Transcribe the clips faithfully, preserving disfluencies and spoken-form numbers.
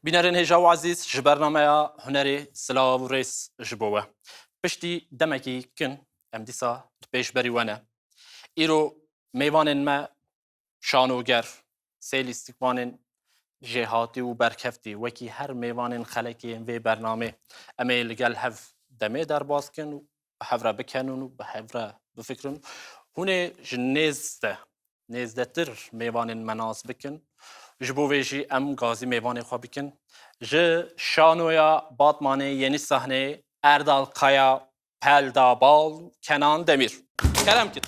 Bînerên hêja û ezîz, ji bernameya Hunerê silav û rêz ji bo we. Piştî demekî kin em dîsa di pêşberî we ne. Îro mêvanên me şanoger, sê lîstikvanên jêhatî û berkeftî, wekî her mêvanên xelekê yên vê bernamê, em ê li gel hev demê derbas kin û bi hev re bikenin û bi hev re bifikirin. Hûn ê ji nêz de, nêzdetir mêvanên me nas bikin. Ji bo vê jî em gazî mêvanê xwe bikin. Ji şanoya Batmanê yenî sahneyê Erdal Kaya, Pelda Bal, Kenan Demîr. Kerem kin.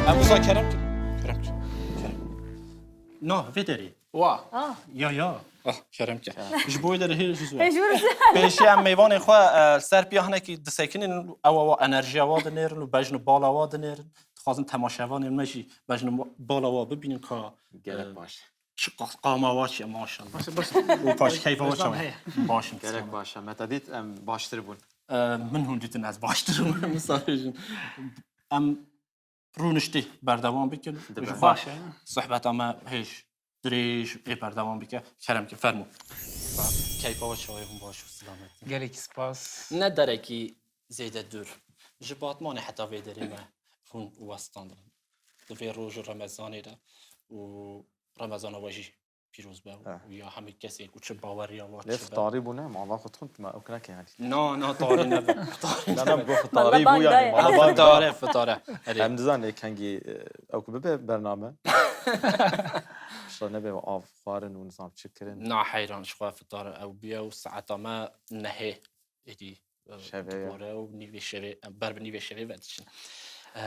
Em wisa kerem kin. Kerem kin. Kerem. No, vê derê. Wa. Ah. Ya, ya. Ah, kerem ke. Ji bo wê derê hê ji zor. Hê ji zor. Pêşî em mêvanê xwe, e, ser piya hinekî disekinin, ew, ew enerjiya wa dinêrin û bejn û bala wa dinêrin. Dixwazin temaşevanên me jî bejn û bala wa bibînin ka, Gelek e, baş. Çi qa-, qama wa çi, maşallah. Baş, baş. Û paş keyfa wa çawa? Heye. Baş in. Gelek baş e. Me te dît em baştir bûn. E, min hûn dîtin ez baştir bûm. Misafir jin. Em rûniştî berdewam bikin. Dibe. Ji xwe Baş e. Sohbeta me hêj dirêj ê berdewam bike. Kerem ke, fermo. Keyfa we çawa ye, hûn baş û silamet in? Gelekî spas. Ne derekî zêde dûr. Ji Batmanê heta vê derê me hûn westandin. Di vê roj û Remezanê de û Remezana we jî pîroz be. Eh. Û ya hemî kesên ku çi baweriya wa Lê çi be. Fitarî bûne, mala xwe tixin, tu me ew kine ke hentî. Na, na, tarî nebe. Tarî Na, na, nebe. bu fitarî Mala bû yani, bangaye. mala Ha, bangaye. fitare, fitare. Erê. Em dizan ê kengî, e, ew ku bibe bername. Şa nebe av xwarin û nizam çi kirin. Na heyran, ji xwe fitare ew bûye û saeta me nehê êdî, e, Şevê ya. dibore û nîvê şevê, em ber bi nîvê şevê ve diçin. E,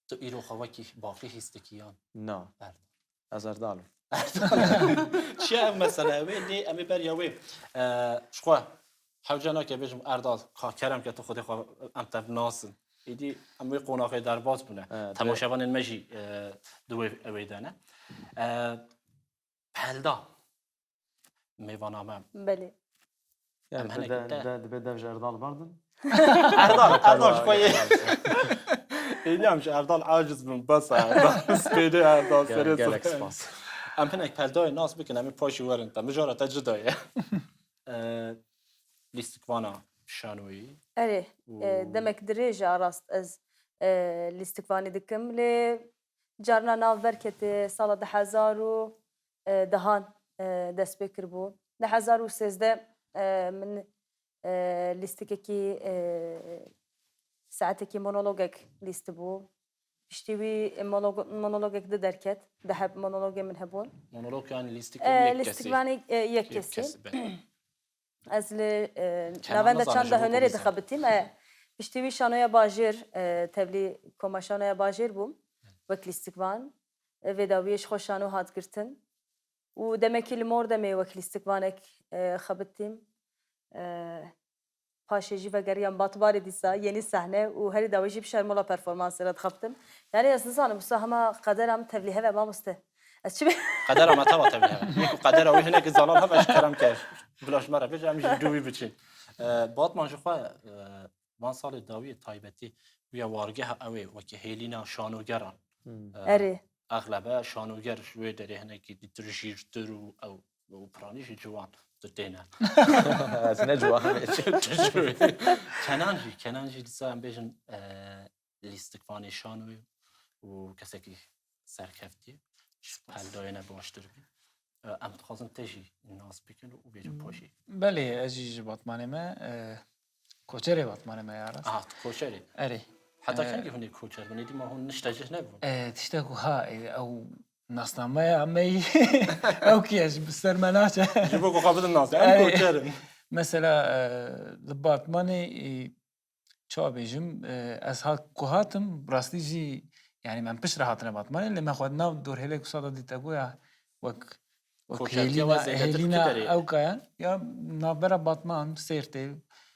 Tu îro xwe wekî bafî hîs dikî yan? Na. Erdal. Ez Erdal im. Çi ye ev mesele? Ew ê lê em ê beriya wê. E, ji xwe hewce nake bêjim Erdal, ka kerem ke tu xwedê xwe em tev nasin. Êdî em wê qonaxê derbas bûne. E, Temaşevanên me jî, e, di wê ew ê de ne. E, Pelda. Mêvana me. Belê. Yani Em hinek de, te- de, dibe dev ji Erdal berdin. Erdal, Erdal ji xwe yê. Êdî em ji Erdal aciz bin, bes e Erdal. Spêdê Erdal, Gel-, serê gelek sifê. spas. Em hinek peldayê nas bikin, em ê paşî werin te. Mijara te cida ye. Ee, lîstikvana şanoyî. Erê, Û- e, demek dirêj e rast ez, e, lîstikvanî dikim. Lê carna nav berketê sala du hezar û dehan, e, dest pê kiribû. Du hezar û sêzdeh, e, min, e, lîstikekî, e, saetekî monologek lîstibû. Piştî wî monolog-, monologek di derket. Du heb monologê min hebûn. Monolog yani lîstik E, yek kesî. lîstikvanê, e, yek Yek kesî. kesî, belê. Ez li, e, Kenan navenda nizane çanda ji bo hunerê komîsan. dixebitîm. E, piştî wî şanoya bajêr, e, tevlî koma şanoya bajêr bûm. Wek lîstikvan. E, vê dawiyê ji xwe şano hat girtin. Û demekî li Mordemê wek lîstikvanek, e, xebitîm. E, paşê jî vegeriyam Batmanê dîsa, yenî sehne û herî dawî jî bi Şermola performansê re dixebtim. Yani ez nizanim, wisa hema qedera min tevlî hev e mamoste. Ez çi bê- Qedera me teva tevlî hev e. Yek û qedera wî hinekî zelal hev e, ji kerem ke. Bila ji me re bêje, em jî dû wî biçin. E, Batman ji xwe, e, van salê dawiyê taybetî bûye wargeha ew ê wekî hêlîna şanogeran. Hmm. E, Erê. Exlebe şanoger ji wê derê hinekî dîtir jîrtir û ew û piranî jî ciwan tu têne. Ez ne ciwan. Kenan jî, Kenan jî dîsa em bêjin, e, lîstikvanê şanoyê û kesekî serkeftî, ji Spas. peldayê ne baştir bî. E, em dixwazin te jî nas bikin û bêjin paşî. Belê, ez jî ji Batmanê me, e, koçerê Batmanê me ya rast. Aha, tu koçerê. Erê. Heta E, kengî hûn ê koçer bin? Êdî ma hûn nişte cih nebûn? E, tiştek wiha, e, ew nasnameya me yî, ew kî ye, ji ser me naçe. Ji bo ku xwe bidin nas, em Erê. koçer in. Mesela, e, li Batmanê, e, çawa bêjim, e, ez ha-, ku hatim, rastî jî, yani, em pişt re hatine Batmanê, lê me xwe nav dorhêlê ku sada dîte bû ya, wek, wek Koçertiya hêlîna, we zêdetir hêlîna ki derê? ew kayan, ya navbera Batman, Sêrtê.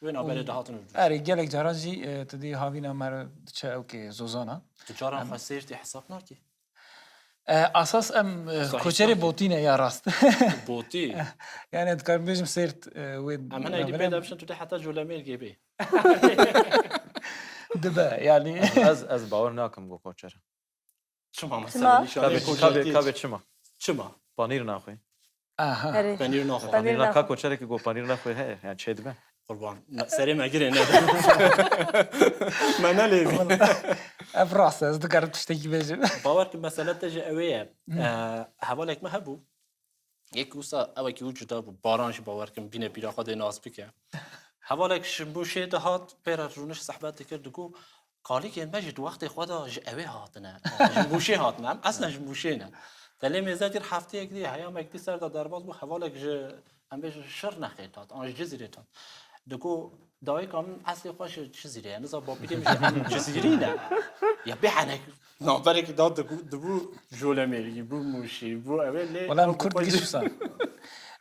Wê navberê û dihatin û Erê, gelek caran jî, e, tu dî havîna me re diçe ew kê zozana. Tu caran Em xwe Sêrtê hesab nakî? E, asas em e, Sahî koçerê sahî. Botî ne ya rast. Botî. Yani em dikarin bêjim sêrt e, wê Em hinekî navberê pê de bişin tu tê heta Colemêrgê bê. dibe yani. Ez, ez, ez bawer nakim ku koçer. Çima mesela nîşanê Kabê, kabê, koçerkî? Kabê çima? Çima? Panîr naxwê. Aha. Erê. Penîr naxwe. Panîr Panîr na naxwe. ka koçerekî ku panîr naxwê heye. Yani çêdibe. Qurban. Me- Serê me girê ne. Me nelêvî. Ev rast e, ez dikarim tiştekî bêjim. Bawer ki mesele te ji ew ê ye. Ee, hevalek me hebû. Yek wisa ewekî û cuda bû. Baran jî bawer kim bîne bîra xwe dê nas bike. Hevalek ji Mûşê dihat, pê re rûniş sehbet dikir, digo, kalîkên me jî di wextê xwe de ji ewê hatine. Ji Mûşê hatine. Em eslen ji Mûşê ne. Te lê mêze kir hefteyek dî, heyamekî dî ser de derbas bû. Hevalek ji, em bêjin, Şirnexê hat, an ji Cizîrê hat. Digo, dayika min eslê xwe ji Cizîrê ye. Niza bapîrê min jî em Cizîrî ne. Ya bê henek navberekî da digo, dibû Colemêrgî, bû Mûşî, bû ewê lê. Wala em ew Kurd xwe giş jî- wisa.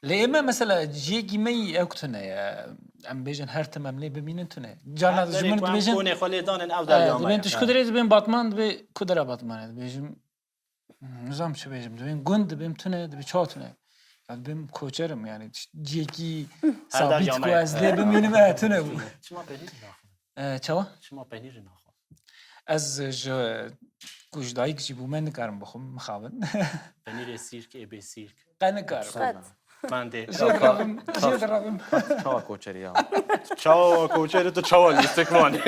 Lê ême mesela ciyekî me yî ew tune ye. Em bêjin her tim em lê bimînin tune. Carna Her ji demê min ku em dibêjin. konê xwe lê danin ew E, derya me dibên ye. tu ji ku derê dibên Batman, dibê ku dera Batmanê dibêjim. Hmm, nizam çi bêjim. Dibên gund dibêm tune, dibê çawa tune. Ya dibêm koçerim yani ciyekî Her derya sabît ku me ye. ez lê bimînim e tune bû. Çima penîrî naxwe? E, çawa? Çima penîrî naxwe? Ez ji ku ji dayik jî bû me nikarim bixwim, mixabin. Penîrê sîrk, ê bê sîrk. Qe nikarim. Qet. Mendê. Jê direvim, jê direvim. Çawa koçerî ya? Çawa koçerê tu çawa lîstikvanî?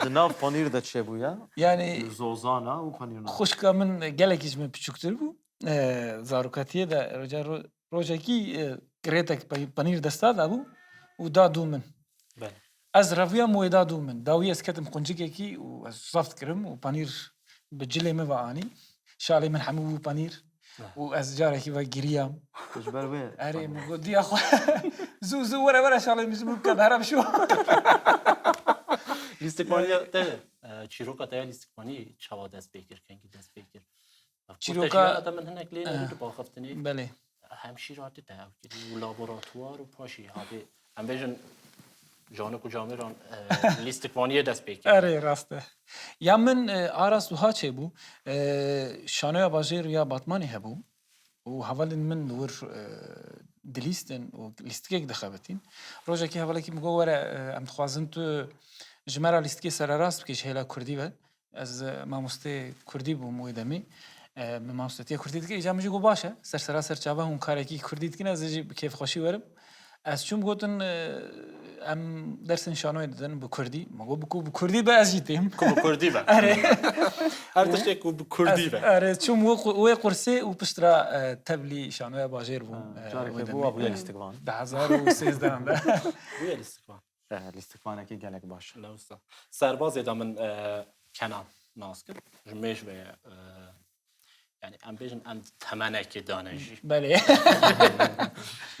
Di nav panîr de çêbû ya? Yani Zozana û panîr na. xwişka min gelekî ji min piçûktir bû. E, zarokatiyê de roca ro- rojekî e, kirêtek pe- panîr desta de bû û da dû min. Belê. Ez reviyam wê da dû min. Dawî ez ketim quncikekî û ez zeft kirim û panîr bi cilê min ve anî. Şalê min hemû bû panîr. Û ez carekî ve giriyam. Tu ji ber wê. Erê min got diya xwe. Zû zû were were şalê min ji min bike here bişo. Lîstikvaniya te, e, çîroka te ya lîstikvanî çawa dest pê kir, kengî dest pê kir? Ev Çîroka- Kurteşîya te min hinek lê nerî Eh. tu baxiftinê. Belê. Hemşîratî te ew kirî û laboratuwar û paşî hatî. Em bêjin canik û camêran, e, lîstikvaniyê dest pê kir. Erê rast e. Ya min e, Aras wiha çêbû. E, şanoya bajêr ya Batmanê hebû. Û hevalên min li wir e, dilîstin û lîstikek dixebitîn. Rojekî hevalekî min got were e, em dixwazin tu ji me re lîstikê sererast bikî ji hêla kurdî ve. Ez e, mamostê kurdî bûm wê demê. E, min mamostetiya kurdî dikir. Îca min jî got baş e. Ser sera ser çava hûn karekî kurdî dikin ez ê jî bi kêfxweşî werim. Ez çûm gotin e, em dersên şanoyê didin bi kurdî. Min got bi ku bi kurdî be ez jî têm. Ku bi kurdî be. Erê. Her tiştê ku bi kurdî Ez- be. Erê, çûm wê qu- wê qursê û piştre e, tevlî şanoya bajêr bûm. Ha, E, careke wê bû demê. wa bûye lîstikvan. Di hezar û sêzdeh de. Bûye lîstikvan. Eh, lîstikvanekî gelek baş. Ne wisa. Serbazê de min e, Kenan nas kir. Ji mêj ve ye. E, yani em bêjin em temenekê dane jî. Belê.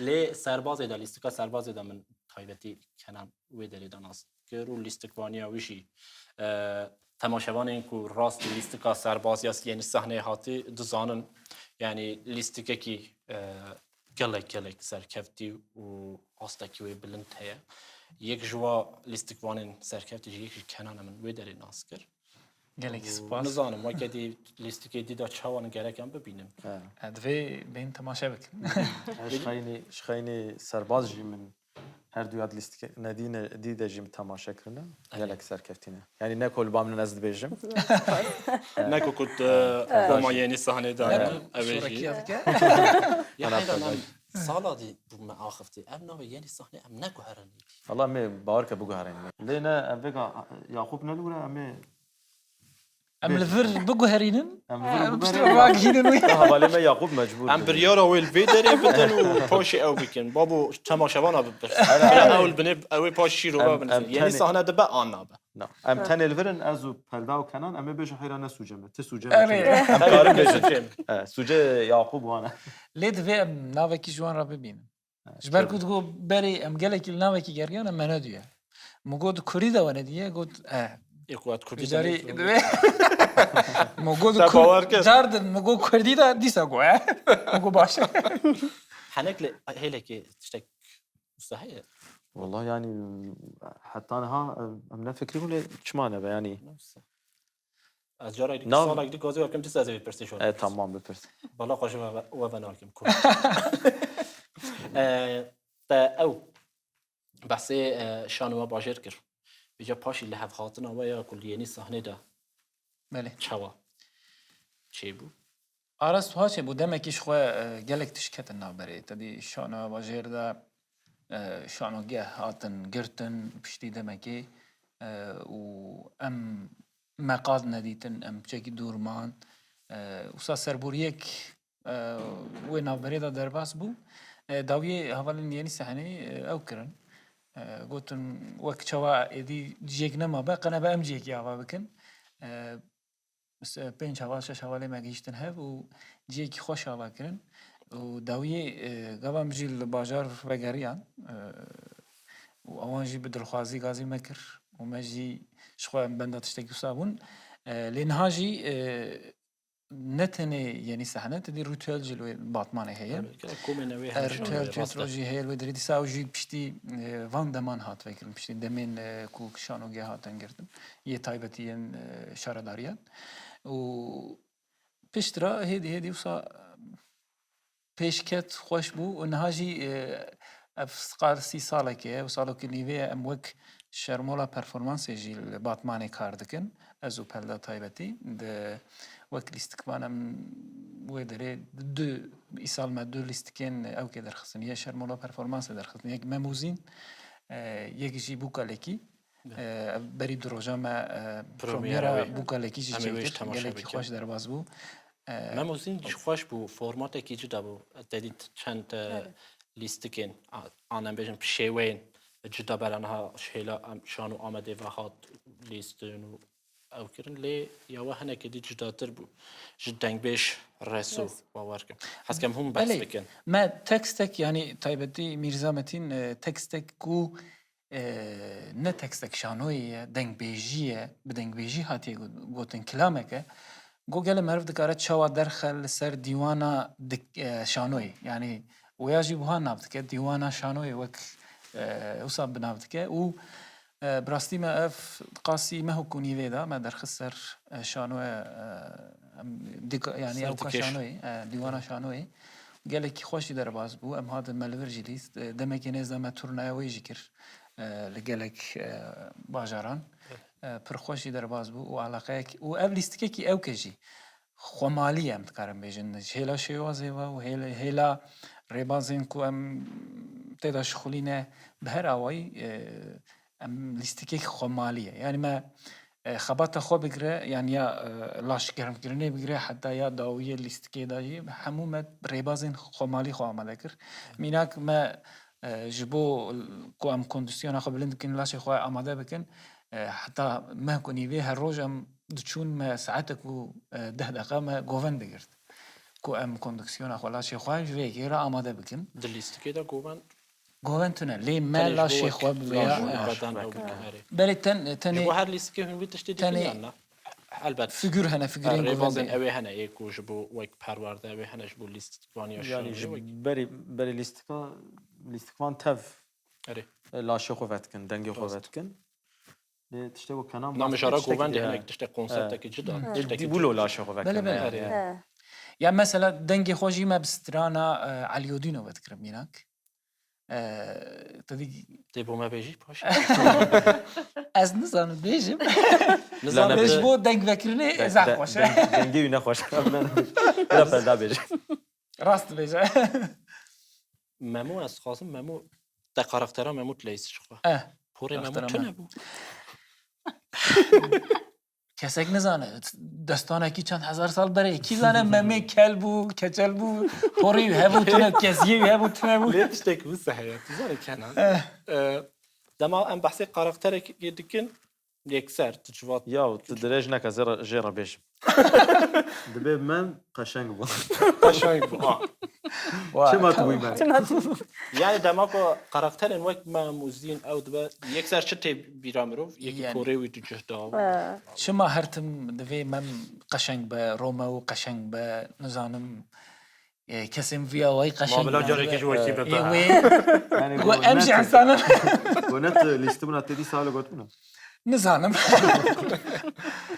Lê serbazê de, lîstika serbazê de min taybetî Kenan wê derê de nas kir û lîstikvaniya wî jî, e, temaşevanên ku rast lîstika serbaz ya yenî sahneyê hatî dizanin. Yani lîstikekî, e, gelek gelek serkeftî û astekî wê bilind heye. Yek ji wa lîstikvanên serkeftî jî yek ji Kenan e min wê derê nas kir. Gelekî Û spas. Nizanim weke dî lîstikê dî de çawan gerek em bibînin. Eh, E, divê bên temaşe bikin. Ji xeynî, ji xeynî serbaz jî min her duya lîstikê nedîne dî de jî min temaşe kirine. Gelek serkeftî ne. Yani ne ku li ba min ez dibêjim. Ne ku ku tu Roma yenî sahnê de Ne ne. ku Ev ê jî. şorekiya dike. Ya heyran em sala dî bû me axifte. Ev navê yenî sahnê em ne guherin. Valla me bawer ke biguherîn. Lê ne em vêga Yaqûb ne li wir e, em ê Em li vir biguherînin. Em Em vir piştre biguherîn. ragihînin wê. Hevalê me Yaqûb mecbûr. Em biryara wê li vê derê bidin û paşê ew bikin. Babo temaşevana bipirsin. Ew li binê ew ê paş şîrove Em- bin. em Yenî tenê- sahne dibe an nabe. Na, em tenê li vir in, ez û Pelda û Kenan, em ê bêjin heyra ne sûce me. Ti sûce me. Erê. Em karin bêjin. E, sûce Yaqûb wan e. Lê divê em navekî ji wan re bibînin. Ji ber ku digot berê em gelekî li navekî geriyane me nediye. Min got kurdî de we nediye, got e. Ê ku hat kurdî Carî demê. divê. Min got Te bawer kur- kir. Cardin min got kurdî de dîsa got e. Min got baş e. Henek li hêlekê tiştek wisa heye. Wallah yani heta niha em ne fikrî bûn lê çima nebe yani. Ne wisa. Ez carekî, nav- salekî gazî wekim, çi ez ê pirsî şo. E, tamam, bipirs. Bala xwe ji we, we venakim ku. E, te ew behsê, e, şan we bajêr kir. Vêca paşî li hev hatina we ya ku li yenî sahnê de Belê. Çawa çêbû? Aras Tuha çêbû, demekî ji xwe, e, gelek tişt ketin navberê. Tedî şano bajêr de, e, şanogeh hatin girtin, piştî demekê, e, û em me qad nedîtin, em piçekî dûr man. E, wisa serboriyek, e, wê navberê de derbas bû. E, dawiyê hevalên yenî sehnê, e, ew kirin. E, gotin, wek çawa êdî ciyek nemabe, qe nebe em ciyekî ava bikin. E, s-, pênc heval, şeş hevalê me gihîştin hev û ciyekî xweş ava kirin. Û dawiyê, e, gava em jî li bajar vegeriyan, e, û ewan jî bi dilxwazî gazî me kir û me jî ji xwe em benda tiştekî wisa bûn. E, lê niha jî, e, ne tenê yenî sehne, tedî rûtiyel jî li wê Batmanê heye. Tabii, gelek komên ew ê E, hene rûtiyel şanê, rast e. Tiyatro jî heye li wê derê. Dîsa ew jî piştî, e, van deman hat vekirin, piştî demên, e, ku şanogeh hatin girtin, yê taybetî yên, e, şaredariyan. Û piştre hêdî hêdî wisa, e, pêşket xweş bû û niha jî, e, ev qal sî salekê ye û salokê nîvê ye em wek Şermola Performansê jî li Batmanê kar dikin, ez û Pelda taybetî. Di wek lîstikvan em wê derê du, îsal me du lîstikên ewkê derxistin. Yê Şermola Performansê derxistin. Yek Mem û Zîn, e, yek jî Bûka Lekî. Be. E, ev berî du roja me, e, Premiera premiera wê. Bûka Lekî jî Em ê wê jî çêkir. Temaşe Gelekî bikin. Xweş derbas bû. E, Mem û Zîn jî xweş bû, formateke cuda bû. Te dît çend, e, Evet. lîstikên, a, an em bêjin şêweyên cuda bera niha ji hêla em şan û Amedê ve hat lîstin û ew kirin. Lê ya we hinekê dî cudatir bû. Ji dengbêj reso Res. Bawer kim. Hezkem hûn behs Belê, bikin. Me tekstek, yanî taybetî Mîrza Metîn, e, tekstek ku, e, ne tekstek şanoyê ye, dengbêjî ye, bi dengbêjî hatiye got-, gotin kilameke, got gele meriv dikare çawa derxe li ser dîwana dik-, e, şanoyê. Yanî wêya jî buha nav dike, dîwana şanoyê wek, e, wisa bi nav dike û, e, bi rastî me ev qasî me hukûnî vê de me derxist ser, e, şanoye, e, em dika-, yanî Ser ewka dikeş. Şanoyê, e, dîwana şanoyê. Gelekî xweş jî derbas bû. Em hatin me li vir jî lîst. E, demekê nêz de me turnaya wê jî kir, e, li gelek, e, bajaran. Evet. E, pir xweş jî derbas bû û eleqeyek û ev lîstikekî ewke jî xwemalî ye, em dikarin bêjin. Ji hêla şêwazê ve û hêla, hêla rêbazên ku em tê de şixulîne bi her awayî, e, em lîstikek xwemalî ye. Yanî me, e, xebata xwe bigire, yan ya, e, laşgermkirinê bigire, heta ya dawiyê lîstikê de jî hemû me rêbazên xwemalî xwe amade kir. Mînak me, e, ji bo ku em kondisyona xwe bilind bikin, laşê xwe amade bikin, e, heta meh ku nîvê her roj em diçûn me saetek û, e, deh deqa me govend digirt. Ku em kondisyona xwe, laşê xwe ji vê yekê re amade bikin. Di lîstikê de govend Govend tune, lê me Tenê ji bo laşê wek xwe bi vêya, laş û eh, beden ew bikin, erê. Belê ten-, tenê Ji bo her lîstikê hûn vî tiştê dikin tenê yan na? Elbet. Figür hene, figürên Rêbazên govendê. Ew ê hene, ê ku ji bo wek perwerde ew ê hene, ji bo lîstikvaniya Yanî şanê ji wek. berî, berî lîstika, lîstikvan tev Erê. laşê xwe vedikin, dengê xwe Rast. vedikin. Lê tiştê wek kenan Na bas mijara tiştekî govendê diye. hinek tiştê konseptekî He. cida, Hı. tiştekî Dî wilo cida. laşê xwe vekir Belê, belê. me. Erê. He. Ya mesela dengê xwe jî me bi strana, e, Elî Odîno vedikirin mînak. E, te dî Tê bo me bêjî paş. Ez nizanim bêjim. Nizanim Lana Ez te- bo deng vekirinê De- zaf de- xweş e. deng- Dengê wî nexweş. Bira pelda bêje. Rast bêje. Memo, ez dixwazim Memo, te karaktera Memo dileyîz ji xwe. Eh, Porê Memo karaktera tune me. bû. Kesek nizane. Destanekî çend hezar sal berê. Kî zane Memê kel bû, keçel bû, porê wî hebû tune, kesiyê wî hebû tune bû. Lê tiştek wisa heye. Tu zanî Kenan. Eh. Eh, dema em behsê karakterekê dikin, yekser, tu civat. Ya, tu dirêj neke, zêra, jê re bêjim. Dibe Mem qeşeng bû. Qeşeng bû, ha. Vay. Çima tu wî me? Çima tu? Yani dema ku karakterên wek Mem û Zîn ew dibe yekser çi tê bîra mirov? Yekî Yani. porê wî tu cih da. Ha. Çima her tim divê Mem qeşeng be, Romeo qeşeng be, nizanim, e, kesên vîya wayî qeşeng Ma bila be. carekê ji wekî Ê, bibe. wê. Yani Gu bu em net, jî insanan. bu net lîstibûna te dîsa li gotibûna. Nizanim.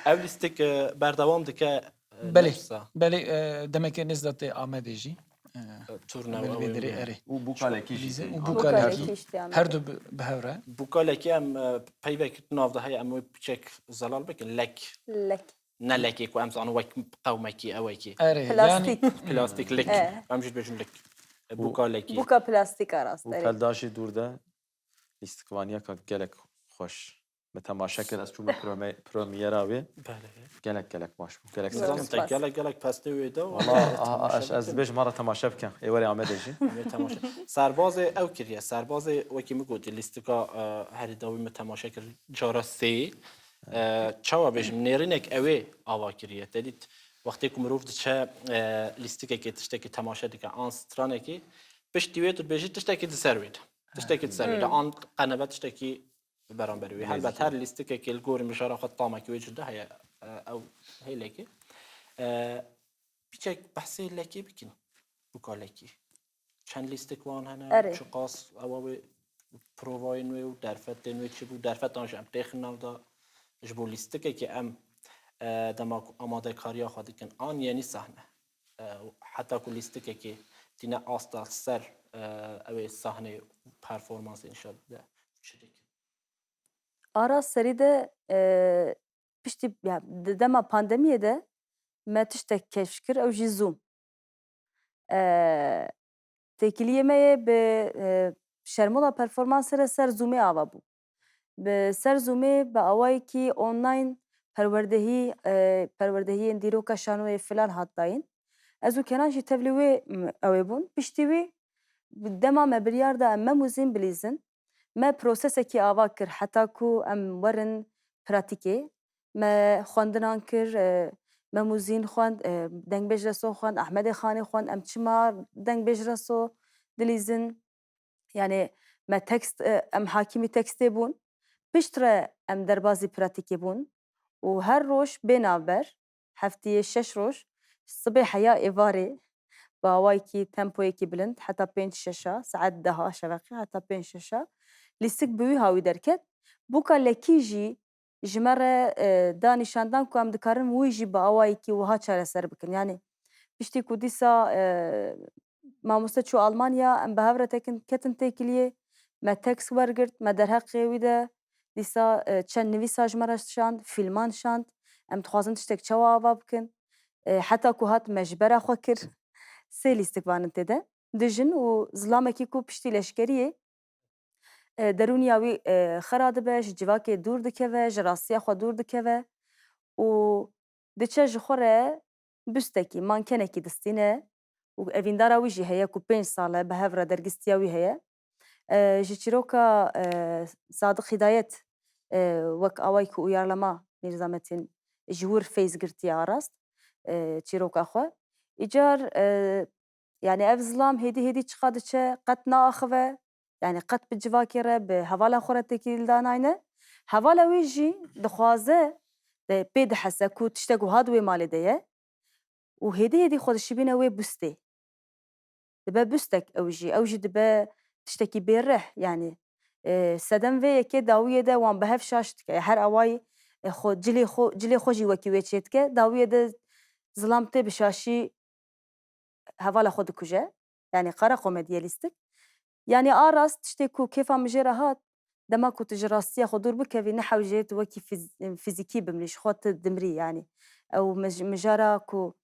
Ev lîstik e, berdewam dike e, Belê. Nefsa. Belê, e, demeke nêz de tê Amedê jî. E, Turnewa belê ew vê derê ê. Erê. Û bûkalekî jî Lîze tê. û Ha. bûkalekî. Bûkalekî işte yani. Her du bi, bi hev re. Bûkalekî em e, peyvek nav de heye em wê piçek zelal bikin. Lek. Lek. Ne lekê ku em zanin wek qewmekî ewekî. Erê. Plastik. Yani, Plastik lik. E. Em jî dibêjin lik. E, Bûkalekî. Bûka plastik a rast. Û Erê. Pelda jî dûr de lîstikvaniyeka gelek xweş. Me temaşe kir, ez çûme prome- premiera wê. Belê. Gelek gelek baş bû. Gelek Zor spas. Nizam te spas. Gelek gelek pestê wê de. Valla a- a- ez, ez dibêjim ara temaşe bikin. Ê were Amedê jî. Wê temaşe. Serbazê ew kiriye. Serbazê wekî min gotî lîstika e, herî dawî min temaşe kir cara sê. E, çawa bêjim nêrînek ew ê ava kiriye. Te dît wextê ku mirov diçe e, lîstikekê tiştekî temaşe dike an stranekî piştî wê tu dibêjî tiştekî di ser wê de. Tiştekî di ser wê de. An qenebe tiştekî bi beramberî wê. Nêzîkî. Helbet her lîstikekê li gorî mijara xwe tamekî wê cuda heye. E, ew hêlekê. E, Piçek behsê lekê bikin. Bûkalekî. Çend lîstik wan hene, Erê. çiqas ewa wê provayên wê û derfetên wê çi bû, derfetan jî em têxin nav da ji bo lîstikekê em e, dema ku amadekariya xwe dikin an yenî sahne. E, û heta ku lîstikekê tîne asta ser e, ew ê sahneyê û performansê nîşan bide. Çi dikin? Ara serî de e, piştî ya, di dema pandemiyê de me tiştek keşf kir ew jî Zoom. E, têkiliyê me yê bi e, şermola performansê re ser Zoomê ava bû. Bi ser Zoomê bi awayekî online perwerdehî, e, perwerdehiyên dîroka şanoyê filan hat dayîn. Ez û Kenan jî tevlî wê m, ew ê bûn. Piştî wî dema me biryar da em Mem û Zîn bilîzin, me prosesekî ava kir heta ku em werin pratîkê. Me xwendinan kir, e, Mem û Zîn xwend, e, Dengbêj Reso xwend, Ehmedê Xanê xwend, em çima Dengbêj Reso dilîzin. Yani me tekst, e, em hakîmî tekstê bûn. Piştre em derbazî pratîkê bûn û her roj bê navber, heftiyê şeş roj, sibê heya êvarê, bi awayekî tempoyekî bilind, heta pênc şeşa, saet deha şeveqê, heta pênc şeşa, lîstik bi wî hawî derket. Bûka lekî jî ji me re, e, da nîşandan ku em dikarin wî jî bi awayekî wiha çareser bikin. Yani piştî ku dîsa, e, mamoste çû Almanya, em bi hev re tekin ketin têkiliyê, me tekst wergirt, me derheqê wî de dîsa, e, çend nivîsa ji me re şand, fîlman şand, em dixwazin tiştek çawa ava bikin. E, heta ku hat me ji bera xwe kir, sê lîstikvanin tê de. Du jin û zilamekî ku piştî leşkeriyê, e, derûniya wî, e, xera dibe, ji civakê dûr dikeve, ji rastiya xwe dûr dikeve û diçe ji xwe re bustekî, mankenekî distîne û evîndara wî jî heye ku pênc sal e bi hev re dergistiya wî heye. E, ji çîroka, e, Sadiq Hidayet, e, wek awayî ku uyarlama Mîrza Metîn ji wir feyz girtiye a rast, e, çîroka xwe. Îcar, e, yani ev zilam hêdî hêdî çiqa diçe qet naaxive, yani qet bi civakê re, bi hevala xwe re têkilî danayne. Hevala wî jî dixwaze, de, pê dihese ku tiştek wiha di wê malê de ye û hêdî hêdî xwe dişibîne wê bustê. Dibe bustek ew jî. Ew jî dibe tiştekî bêrih, yani, e, sedem vê yekê dawiyê de wan bi hev şaş dike. Her awayî, e, xwe, cilê xwe, cilê xwe jî wekî wê çêdike. Dawiyê de zilam tê bi şaşî hevala xwe dikuje. Yani qara komedî ye lîstik. Yani a rast tiştê ku kêfa min jê re hat, dema ku tu ji rastiya xwe dûr bikevî, ne hewce tu wekî fiz-, fizîkî bimrî, ji xwe tu dimrî yani. Ew mij-, mijara ku,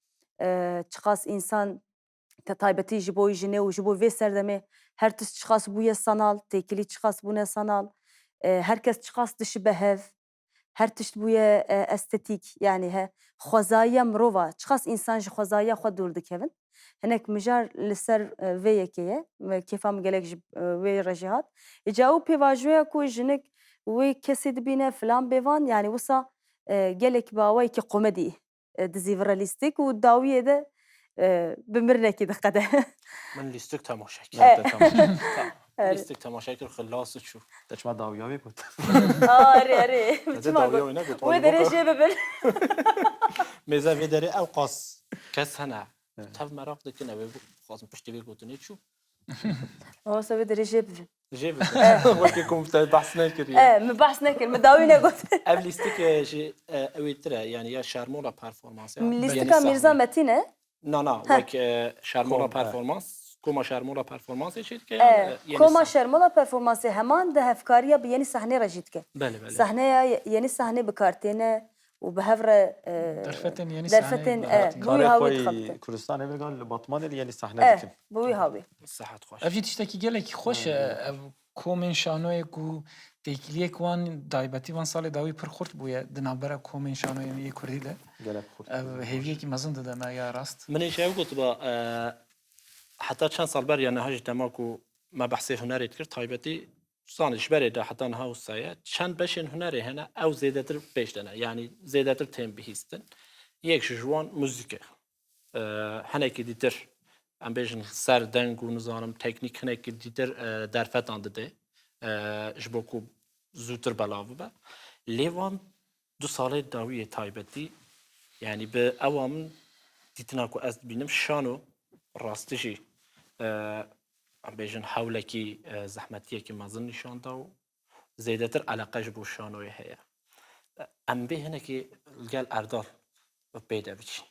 e, çiqas însan te taybetî ji bo jinê û ji bo vê serdemê her tişt çiqas bûye sanal, têkilî çiqas bûne sanal, e, her kes çiqas dişibe hev, her tişt bûye, e, estetîk, yani he, xwezayiya mirova, çiqas însan ji xwezayiya xwe dûr dikevin. Hinek mijar li ser, e, vê yekê ye, me kêfa min gelek ji, e, wê re jî hat. Îca ew pêvajoya ku jinik wê kesê dibîne filan bêvan, yani wisa, e, gelek bi awayekî komedî, e, dizîvire lîstik û dawiyê de, e, bi mirinekî diqede. Min lîstik temaşe kir. Eh. Te temaşe. Min lîstik temaşe kir, xilas û çû. Te çima dawiya wê got? Arê, arê. Te dawiya wê negot. Wê derê jê bibin. Mêze vê derê ew qas kes hene. Evet. Tev meraq dikin, ew ê xwazin piştî vê gotinê çû. Masa wê derê jê bibin. Jê bikin. Wekî ku te behs nekiriye. E, min behs nekir, min dawî negot. Ev lîstik e, ji, e, ew ê tire, yani ya Şermola performans ya. Lîstika Mîrza Metîn e? Na, na, wek, e, Şermola Performans, Koma Şermola Performansê çê dike, e, Yeni Koma Sahne. Şermola Performansê heman di hevkariya bi Yeni Sahne re jî dike. Belê, belê. Sahneya Ye-, Yeni Sahne bi kar têne û bi hev re, e, derfetên Yeni Sahne derfetên, e, bi wî hawî dixebite. Kurdistanê vê gal li Batmanê li Yeni Sahne dikin. Bi wî hawî. Sihet xweş. Ev jî tiştekî gelekî xweş e, ev komên şanoyê ku têkiliyek wan, taybetî van salê dawî pir xurt bûye di navbera komên şanoyê yê kurdî de. Gelek xurt. Ev hêviyekî mezin dide me ya rast. Min ê ji ew gotiba, e, heta çend sal ber ya niha jî dema ku me behsê hunerê dikir, taybetî zanî ji berê de heta niha wisa ye. Çend beşên hunerê hene, ew zêdetir pêş de ne. Yanî zêdetir tên bihîstin. Yek ji wan muzîk e. E, hinekî dîtir, em bêjin ser deng û nizanim teknîk hinekî dîtir, e, derfetan dide, e, ji bo ku zûtir belav bibe. Lê van du salê dawiyê taybetî, yanî bi ewa min dîtina ku ez dibînim, şano rastî jî, e, em bêjin hewlekî, e, zehmetiyekî mezin nîşan da û zêdetir eleqe ji bo şanoyê heye. Em bê hinekî li gel Erdal pê de biçin.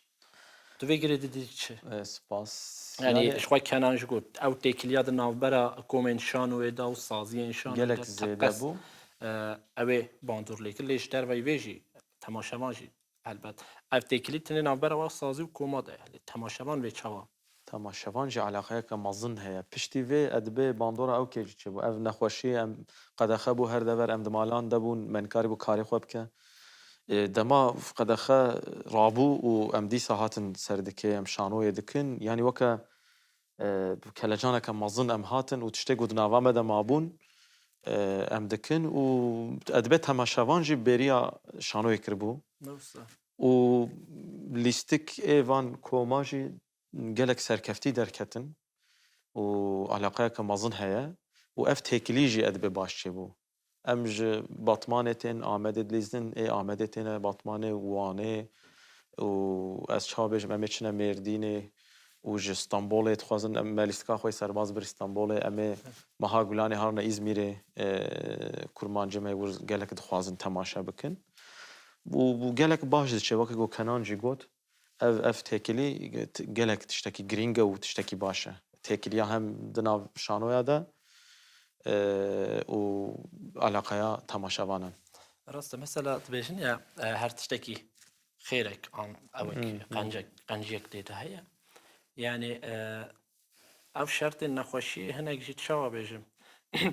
Tu vê girê didî çi? E, spas. Yanî, yanî, ji xwe Kenan jî got, ew têkiliya di navbera komên şanoyê de û saziyên şanoyê gelek de zêde teqez, bû. E, ew ê bandor lê kir, lê ji derveyî vê jî temaşevan jî helbet. Ev têkilî tenê navbera wa sazî û koma de ye. Lê temaşevan vê çawa? Temaşevan jî eleqeyeke mezin heye. Piştî vê edibê bandora ew kê jî çêbû. Ev nexweşiyê em qedexe bû her dever, em di malan de bûn, me nikarîbû karê xwe bike. Ê, dema qedexe rabû û em dîsa hatin ser dikê, em şanoyê dikin. Yanî weke, e, kelecaneke mezin em hatin û tiştê ku di nava me de mabûn, e, em dikin û edibê temaşevan jî bêriya şanoyê kiribû. Ne wisa. Û lîstik ê van koma jî gelek serkeftî derketin û eleqeyeke mezin heye û ev têkilî jî edibê baş çêbû. Em ji Batmanê tên, Amedê dilîzin, ê Amedê têne Batmanê, Wanê û ez çawa bêjim, em ê çine Mêrdînê û ji Stenbolê dixwazin, em me lîstika xwe serbaz bir Stenbolê, em ê meha Gulanê harine Îzmîrê, e, kurmancê me wir gelek dixwazin temaşe bikin. Û, û gelek baş diçe, weke ku Kenan jî got, Ev, ev têkilî gelek tiştekî girîng e û tiştekî baş e. Têkiliya hem di nav şanoya de, e, û eleqeya temaşevanan. Rast e, mesela dibêjin ya, e, her tiştekî xêrek an ewek Hmm, hmm. qencek, qenciyek tê de heye. Yani, e, ev şertên nexweşiyê hinek jî çawa bêjim?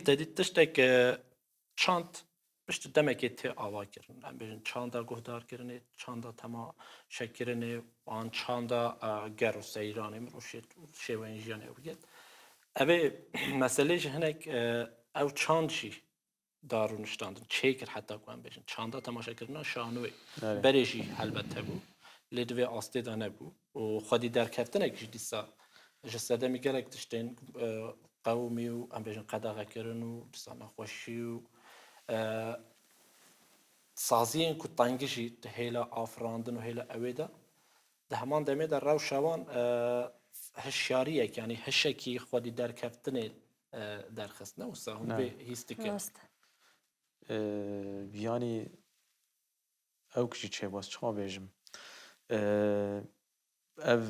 Te dît tiştek, e, çand piştî demekê tê avakirin. Em bêjin çanda guhdarkirinê, çanda temaşekirinê, an çanda, e, ger û seyranê min û şê-, şêweyên jiyanê ew yet. Ev ê meselê ji hinek, e, ew çand jî dar û niştandin çêkir heta ku em bêjin çanda temaşekirina şanoyê. Erê. Berê jî helbet hebû. Lê di vê astê de nebû. Û xwedî derkeftinek jî dîsa ji sedemî gelek tiştên, e, qewimî û em bêjin qedexekirin û dîsa nexweşî û, e, saziyên ku tengî jî di hêla afirandin û hêla ewê de, di heman demê de rewşa wan, e, hişyariyek, yanî hişekî xwedî derkeftinê, e, derxist. Ne wisa hûn Ne. vê hîs dikin. Rast. E, yanî Ew jî çêbû, ez çawa bêjim? Eee, ev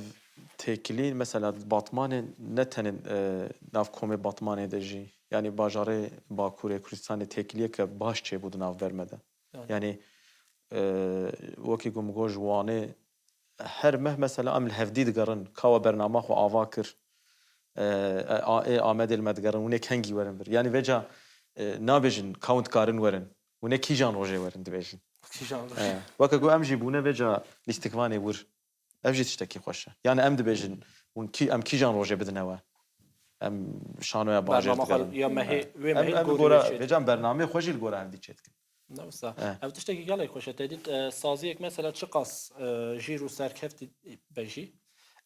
têkilî, mesela, Batmanê ne tenê, eee, nav komê Batmanê de jî, yanî bajarê Bakurê Kurdistanê têkiliyeke baş çêbû di navber me de. Yani. Yanî, eee, wekî ku min got, ji Wanê her meh, mesela, em li hevdî digerin, ka we bernama xwe ava kir, eee, a, ê Amedê li me digerin, hûn ê kengî werin vir. Yanî vêca, eee, nabêjin ka hûn dikarin werin. Hûn ê kîjan rojê werin dibêjin? Kîjan rojê? He. Weke ku em jî bûne vêca lîstikvanê wir. Ev jî tiştekî xweş e. Yani em dibêjin, hûn kî, em kîjan rojê bidine we? Em şanoya bajêr Bernama xwe digerin. ya mehê, He. wê Em, mehê em li gorî gora, wê çê vêca em bernameyê xwe jî li gora hevdî çêdikin. Ne wisa. He. Ev tiştekî gelek xweş e. Te dît, e, saziyek mesela çiqas, e, jîr û serkeftî be jî,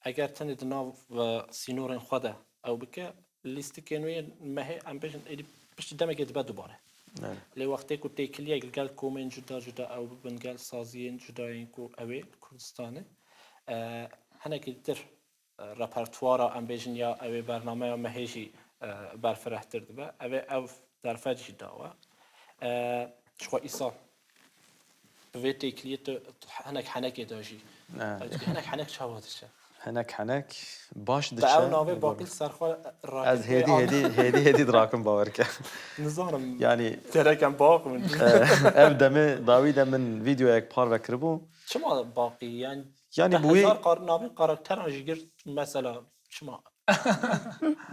eger tenê di nav, e, sînorên xwe de ew bike, lîstikên wê yên mehê, em bêjin, êdî piştî demekê dibe dubare. Evet. Lê wextê ku têkiliyek li gel komên cuda cuda ew bibin, gel saziyên cuda yên ku ew ê li Kurdistanê, e, hinekî dir, e, repertuara, em bêjin, ya ew ê bernameya mehê jî, e, berfirehtir dibe. Ev ê ev derfet jî dawa. E, ji xwe îsal bi vê têkiliyê tu, tu henek henekê de jî. Ne. Ew dibê henek henek çawa diçe? Henek henek baş Bi diçe. Ew navê Baqî li ser xwe rakirtê Ez hêdî, an- hêdî, hêdî, hêdî dirakim bawer ke. Nizanim. Yani Gereken baq min. Ev demê dawî de min vîdeoyek parve kiribû. Çima Baqî? Yani Yani te bu wê hezar kar-, navê karakteran jî girt mesela çima?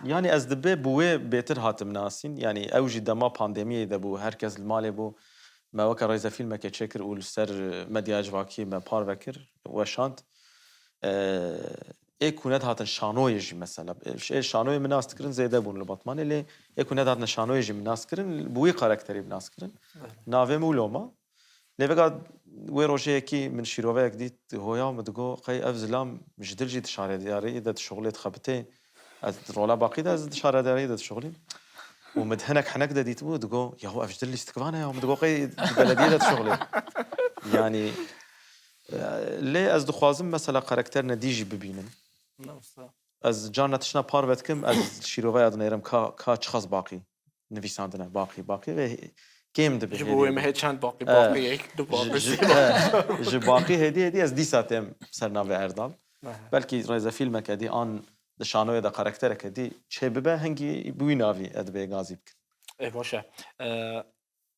Yani ez dibe bi wê bêtir hatim nasîn. Yani ew jî dema pandemiyê de bû, herkes li malê bû. Me weke rêzefîlmeke çêkir û li ser medyaya civakî me parve kir, weşand. Ee, ê ku nedihatin şanoyê jî mesela. Ê şanoyê min nas dikirin zêde bûn li Batmanê, lê ê ku nedihatine şanoyê jî min nas kirin, bi wî karakterî min nas kirin. Navê min wilo ma. Lê vega wê rojê yekî min şîroveyek dît, hoya min digo, qey ev zilam ji dil jî di şaredariyê de dişuxulê, dixebitê. Ez rola Baqî de ez di şaredariyê de dişuxulîm. Û min di hinek henek de dîtibû, digo, yahu ev ji dil lîstikvan e ya. Min digo, qey di belediyê de dişuxulê. Yani, e, lê ez dixwazim mesela karakterine dî jî bibînim. Ne wisa. Ez carna tiştna parve dikim, ez şîroveya dinêrim ka, ka çiqas Baqî nivîsandine, Baqî, Baqî ve kêm dibe Ji hêdî bo wê hêdî. Me hê çend Baqî, E, Baqî yek, du Baqî, ji, ji, sê Baqî. E, ji Baqî hêdî hêdî ez dîsa têm ser navê Erdal. Aha. Belkî rêzefîlmeke dî an di şanoyê de karaktereke dî çê bibe, hingî bi wî navî ez dibê gazî bikin. Ê, baş e. E,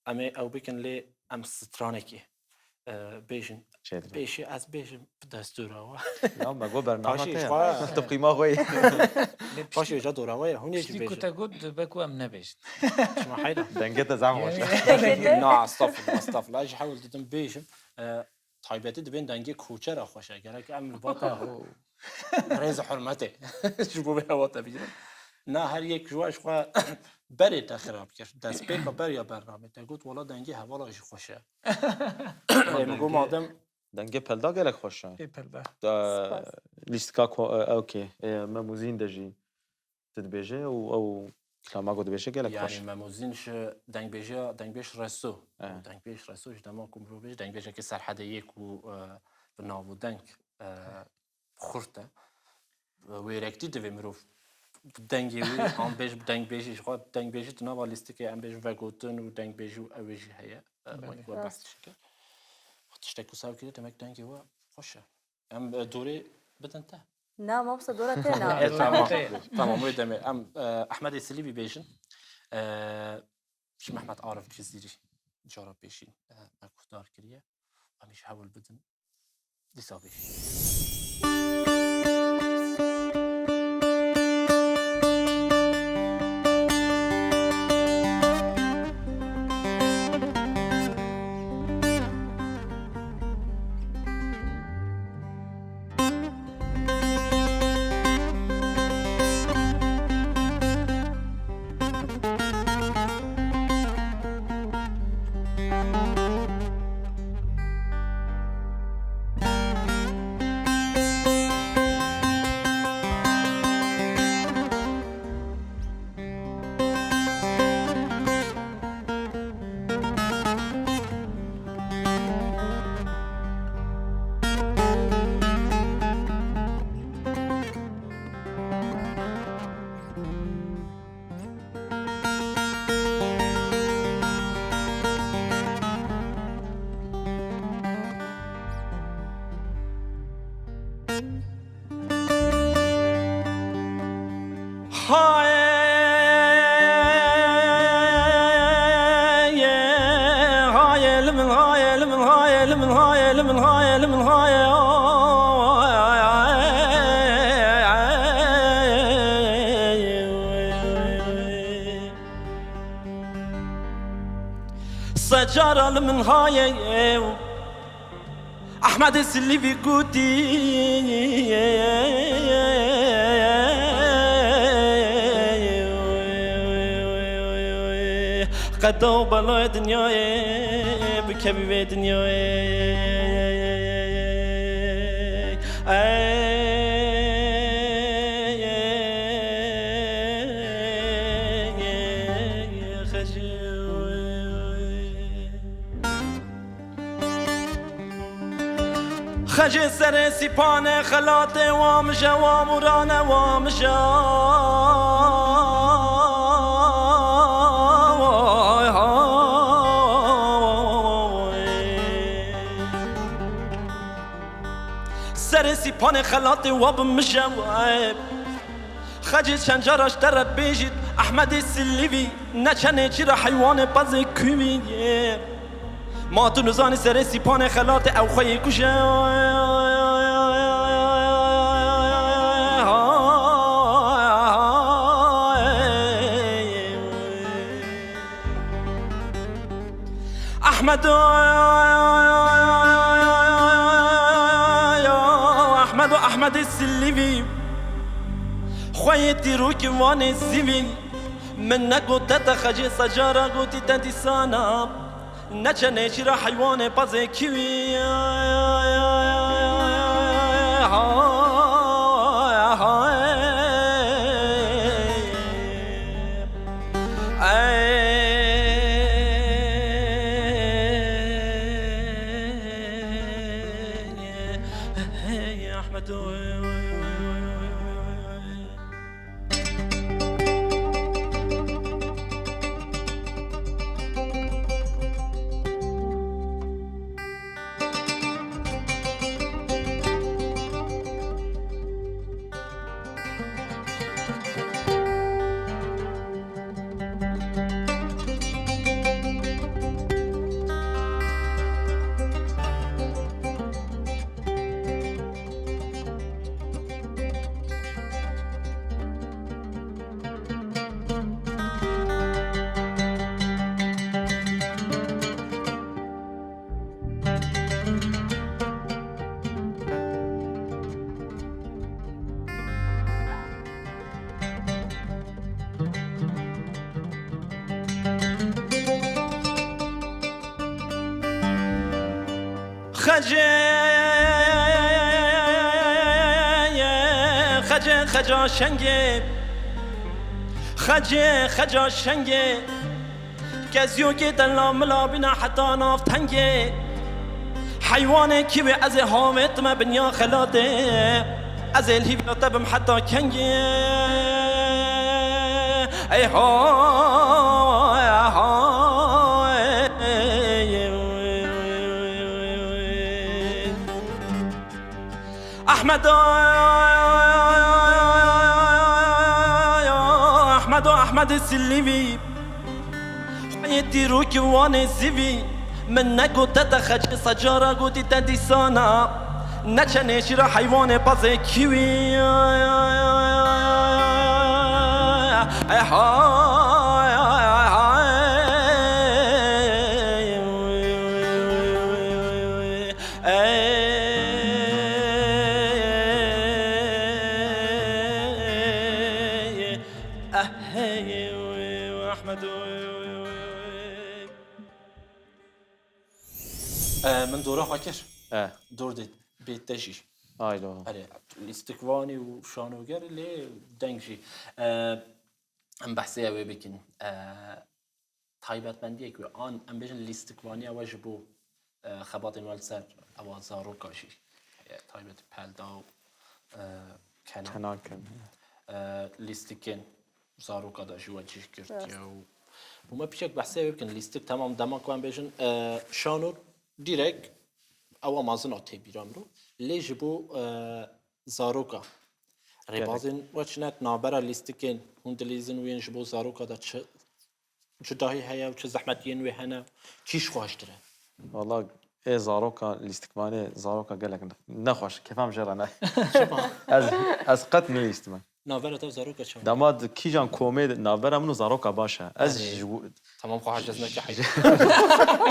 Em ê ew bikin, lê em stranekê, e, bêjin. Çê dibe. Pêşî ez bêjim bi destûra we. Ya, me got bername Paşê te ji ya. Xwe Tu qîma xwe yî. Lê Paşê piştî, ja dora we ye, hûn ê jî piştî ku bêjin. Te got, dibe ku em nebêjin. Çima heyra? Dengê te zehf xweş e. Dengê te? Na, estağfurullah, estağfurullah. Ez ji hewl didim bêjim. E, Taybetî dibên dengê koçera xweş e. Gerek em li ba te rêz û hurmetê ji bo vê hewa te bigirin. Na, her yek ji we ji xwe berê te xirab kir. Destpêka beriya bernamê te got, wala dengê hevala jî xweş e. Ê, min got, madem Dengê Pelda gelek xweş e. Ê Pelda. De, Spas. Lîstika ko-, e, okey. E, Mem û Zîn de jî tu dibêje û ew kilama ku dibêje gelek xweş. Yani Mem û Zîn ji dengbêjiya, dengbêj Reso. E. Dengbêj Reso ji dema ku mirov bêje dengbêjekê serhedê yê ku, e, bi nav û deng, e, xurt e. Wêrektî divê mirov bi dengê wî, an bêj bi dengbêjî, ji xwe dengbêjî di nava lîstikê em bêjin vegotin û dengbêjî û ew ê jî heye. E, Belê. Wek we behs Rast. Dişike. Tiştek ku ser kiriye, demek dengê we xweş e. Em, e, dorê bidin te. Na, mamosta, dora te na. E, tamam. Te. Tamam, wê demê. Em, e, Ehmedê Silîvî bêjin. E, ji Mehmet Arif Cizîrî cara pêşîn, e, me guhdar kiriye. Em ê ji hewl bidin. Dîsa bêjin. Secara li min haye ew. Ehmedê Silîvî gotî, qeda û belayê dinyayê bikevî vê dinyayê. Ey, ey, ey, ey, ey, xecê. Xecê serê sîpanê xelatê wa mije, wa murane wa mije. Panê xelatê we bi min je we. Xecê çend cara ji te re bêjît, Ehmedê Silîvî, ne çenê çîra heywanê pezê kûvî. Ma tu nizanî serê sîpanê xelatê ew xwe yê kuje. Ahmedo, Ahmedo, Ahmedê Silîvî. Xweyê dîrokî wanê zîvî. Min negot te te xecê secara gotî te dîsana. Ne çenê çîra heywanê pezê kîwî. Xecê, xecê, xeca şengê. Xecê, xeca şengê. Keziyokê te la mila bîna heta nav tengê. Heywanê kî wê ez ê havêtime binya xelatê. Ez ê li hîvîna te bim heta kengê. Ey ho, ey ho. Ahmedo, Ahmedo, Ahmedê Silîvî. Xweyê dîrokî wanê zîvî. Min negot te te xecê secara gotî te dîsana. Ne çenê şîra heywanê pezê kîwî. Eha. Ey, eh, hey, Ahmet, oy, oy, oy, oy. E, min dora xwe kir. E. Dor de bê te jî. Haylo. Erê, lîstikvanî û şanoger lê deng jî. E, em behsê ew ê bikin. E, taybetmendiyek wê an em bêjin lîstikvaniya we ji bo, e, xebatên we li ser ewa zaroka jî heye, taybet pelda û, e, kenan. Kenan kin. E, lîstikên zaroka de ji we cih girtiye û, û me piçek behsê wê bikin. Lîstik temam dema ku em bêjin, e, şano dîrek ewa mazin a tê bîra mirov. Lê ji bo, e, zaroka. Gerek. Rêbazên we çi ne navbera lîstikên hûn dilîzin wên ji bo zaroka de çi cudahî heye û çi zehmetiyên wê hene, kî ji xweştir e? Wala ê zaroka, lîstikvanê zaroka gelek ne-, nexweş, kêfa min jê re ne. Çima? Ez, ez qet nelîstime. Navbera te û zaroka çawa? Dema di kîjan komê de navbera min û zaroka baş e. Ez Erê. Ji w-, Tamam, xwe hacez neke heyf.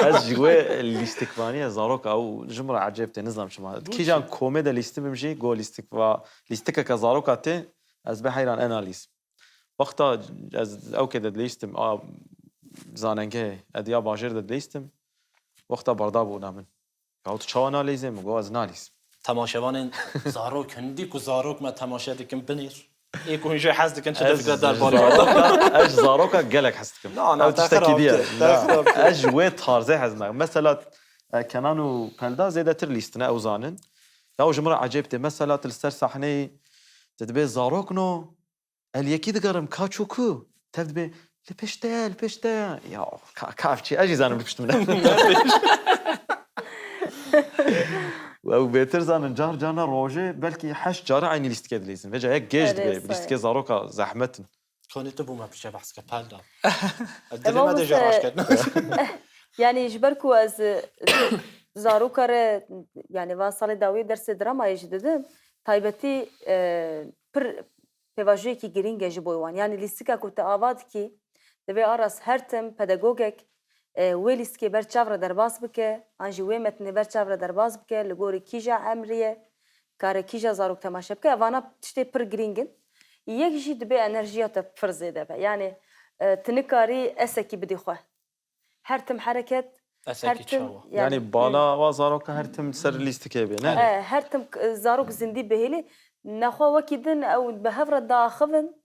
Ez ji wê lîstikvaniyê zaroka û ji min re ecêb tê, nizam çima. Bû Kîjan çi? Komê de lîstibim jî, go lîstikva-, lîstikeke zaroka tê, ez bê heyran ena lîs. Wexta ez ewkê de dilîstim, a zanengehê, ed ya bajêr de dilîstim, wexta berda bûna min. Ya tu çawa nalîzê? Min got, ez nalîzim. Temaşevanên zarok, hindî ku zarok me temaşe dikin, binêr. Ê ku hûn jê hez dikin, çi Ez difikre ji derbarê zaroka, ez ji zaroka gelek hez dikim. Na, na, Ew te tiştekî xirab diye. Kir, te Na. Xirab kir. Ez ji wê tarzê hez nakim. Mesela, e, Kenan û Pelda zêdetir lîstine, ew zanin. Ya ji min re ecêb tê. Mesela tu li ser sahneyê, tu dibê zarok no, El yekî digerim, ka çû ku? Tev dibê, li pişt te ye, li pişt te ye. Ya, ka, ka ev çi? Ez jî zanim li pişt min e. Ew bêtir zanin, car carna rojê belkî heşt cara eynî lîstikê dilîzin. Vêca yek gêj dibe, lîstikê zaroka zehmet in. Konê tu bûme piçe behs ke, pelda. Ez dilê me de jê raşket. Yani ji ber ku ez e, zaroka re, yani van salê dawî dersê dramayê jî didim, taybetî e, pir pêvajoyekî girîng e ji bo wan. Yani lîstika ku te ava dikî, divê aras her tim pedagogek e, wê lîstikê ber çav re derbas bike, an jî wê metnê ber çav re derbas bike, li gorî kîja emrê ye, kare kîja zarok temaşe bike. Evana tiştê pir girîng in. Yek jî dibê enerjiya te pir zêde be. Yani e, tu nikarî esekî bidî xwe. Her tim hereket, her Esekî tim çawa? Yani, Yani bala wa zaroka her tim ser lîstikê bê, ne? E, her tim k- zarok zindî bihêlî. Nexwe wekî din ew bi hev re diaxivin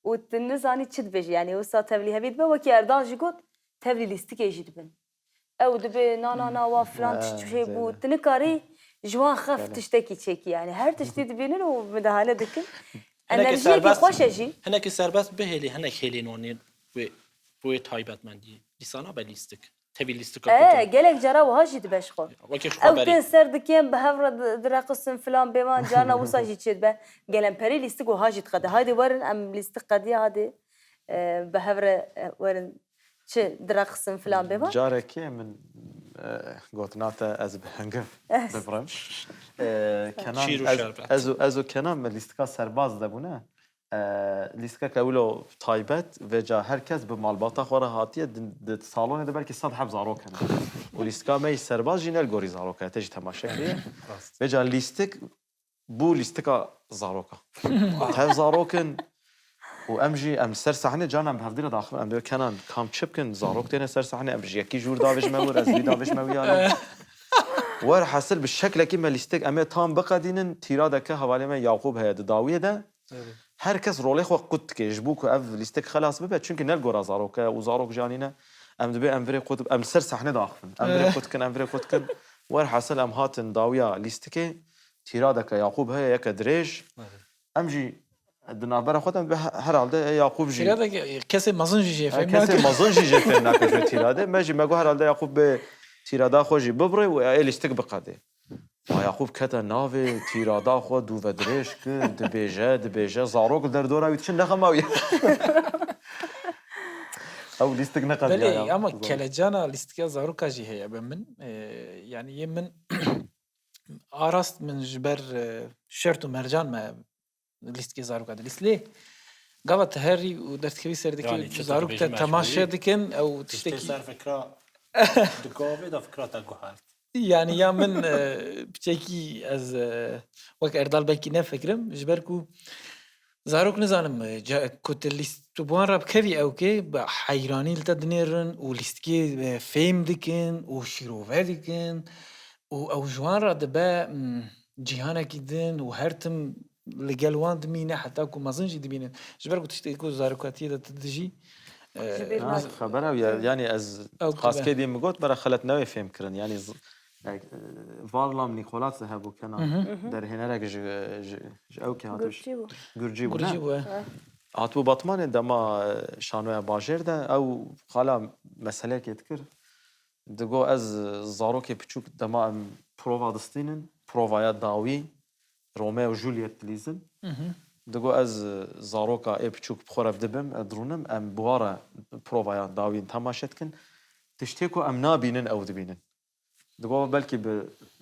û tu nizanî çi dibêjî. Yani wisa tevlî hevî dibe, wekî Erdal jî got, tevlî lîstikê jî dibin. Ew dibe na na na wa filan tişt çê bû. Tu nikarî ji wan xef tiştekî çêkî yani. Her tiştî dibînin û midahale dikin. Enerjiyekî xweş e jî. Hinekî serbest bihêlî, hinek hêlîn wanî wê, wê taybetmendî. Dîsa nabe lîstik. Tevî lîstika E, gelek cara wiha jî dibe ji xwe. Wekî ji xwe Ew berî. Tên ser dikin, bi hev re di- direqisin filan bêvan, carna wisa jî çê dibe. Gelemperî lîstik wiha jî diqede. Haydi werin em lîstik qediya hadi e, bi hev re e, werin çi direqsin filan bê va. Carekê min e, gotina te ez bi hingir bibrim. E, Kenan, Şîr û ez, şerbet. Ez û, ez û Kenan me lîstika serbaz de bûne. E, lîstikeke wilo taybet, vêca her kes bi malbata xwe re hatiye, di, di salonê de belkî sed heb zarok hene. Û lîstika me yî serbaz jî ne li gorî zarok e, te jî temaşe kiriye. Vêca lîstik bû lîstika zaroka. Tev zarok in û em jî em ser sahnê carna em bi hevdî re daxivin, em dê Kenan kam çi bikin, zarok têne ser sahnê, em ji yekî jûr davêjime wir, ez wî davêjime wî yanî. Werhasil bi şeklekî me lîstik, em ê tam biqedînin, tîradeke hevalê me Yaqûb heye di dawiyê de. Her kes rolê xwe qut dike, ji bo ku ev lîstik xelas bibe, çimkî ne li gora zarok e û zarok jî anîne. Em dibê em virê qut, em li ser sahnê daxivin. Em virê qut dikin, em virê qut dikin. Werhasil em hatin dawiya lîstikê. Tîradeke Yaqûb heye, yeke dirêj. Em jî di navbera xwe de em dibe he-, herhalde ê Yaqûb jî. Tîradeke kesê mezin jî jê Ha, fêm kesê nake. Mezin jî jê fêm nake ji tîradê. Me jî me got herhalde Yaqûb bê tîrada xwe jî bibirê û ê lîstik biqedê. Ma Yaqûb kete navê tîrada xwe dû ve dirêj kir, dibêje, dibêje, zarok li derdora wî diçin nexema wî. Ew lîstik neqediya Belê, ya. Ama kelecana lîstika zaroka jî heye be min. E, yani yê min arast min ji ber e, şert û mercan me lîstikê zaroka dilîst. Lê gava te herî û derdikevî ser dikevî Yani, çi zarok te dibêjî temaşe mecbûrî? Dikin, ew Tiştê tiştekî ser fikra, di gavê de fikra te guhert. Yani ya min e, piçekî ez e, wek Erdal belkî ne fikrim, ji ber ku zarok nizanim e, ca- ku tu lîst tu bi wan re bikevî ew kê bi heyranî li te dinêrin û lîstikê e, fêm dikin û şîrove dikin û ew ji wan re dibe mm, cîhanekî din û her tim li gel wan dimîne heta ku mezin jî dimînin. Ji ber ku tiştê ku zarokatiyê de tu dijî e, Ji bîr Ha, nake. Xeber ew ya, yani ez Ew qas dibe. Kê dî min got, bera xelet newê fêm kirin. Yani z- e, e, Varlam Nîkolas hebû Kenan. Derhênerek ji, ji, ji ew kê hatiş. Gurcî bû. Gurcî bû, ne? Gurcî bû, e. Hatibû Batmanê dema e, şanoya bajêr de ew xala meseleyekê dikir. Digo ez zarokê piçûk dema em prova distînin, provaya dawî, Romeo û Juliet dilîzin. Digo ez zaroka ê piçûk bi xwe re dibim, ez dirûnim, em bi wa re provaya dawîn temaşe dikin. Tiştê ku em nabînin ew dibînin. Digo belkî bi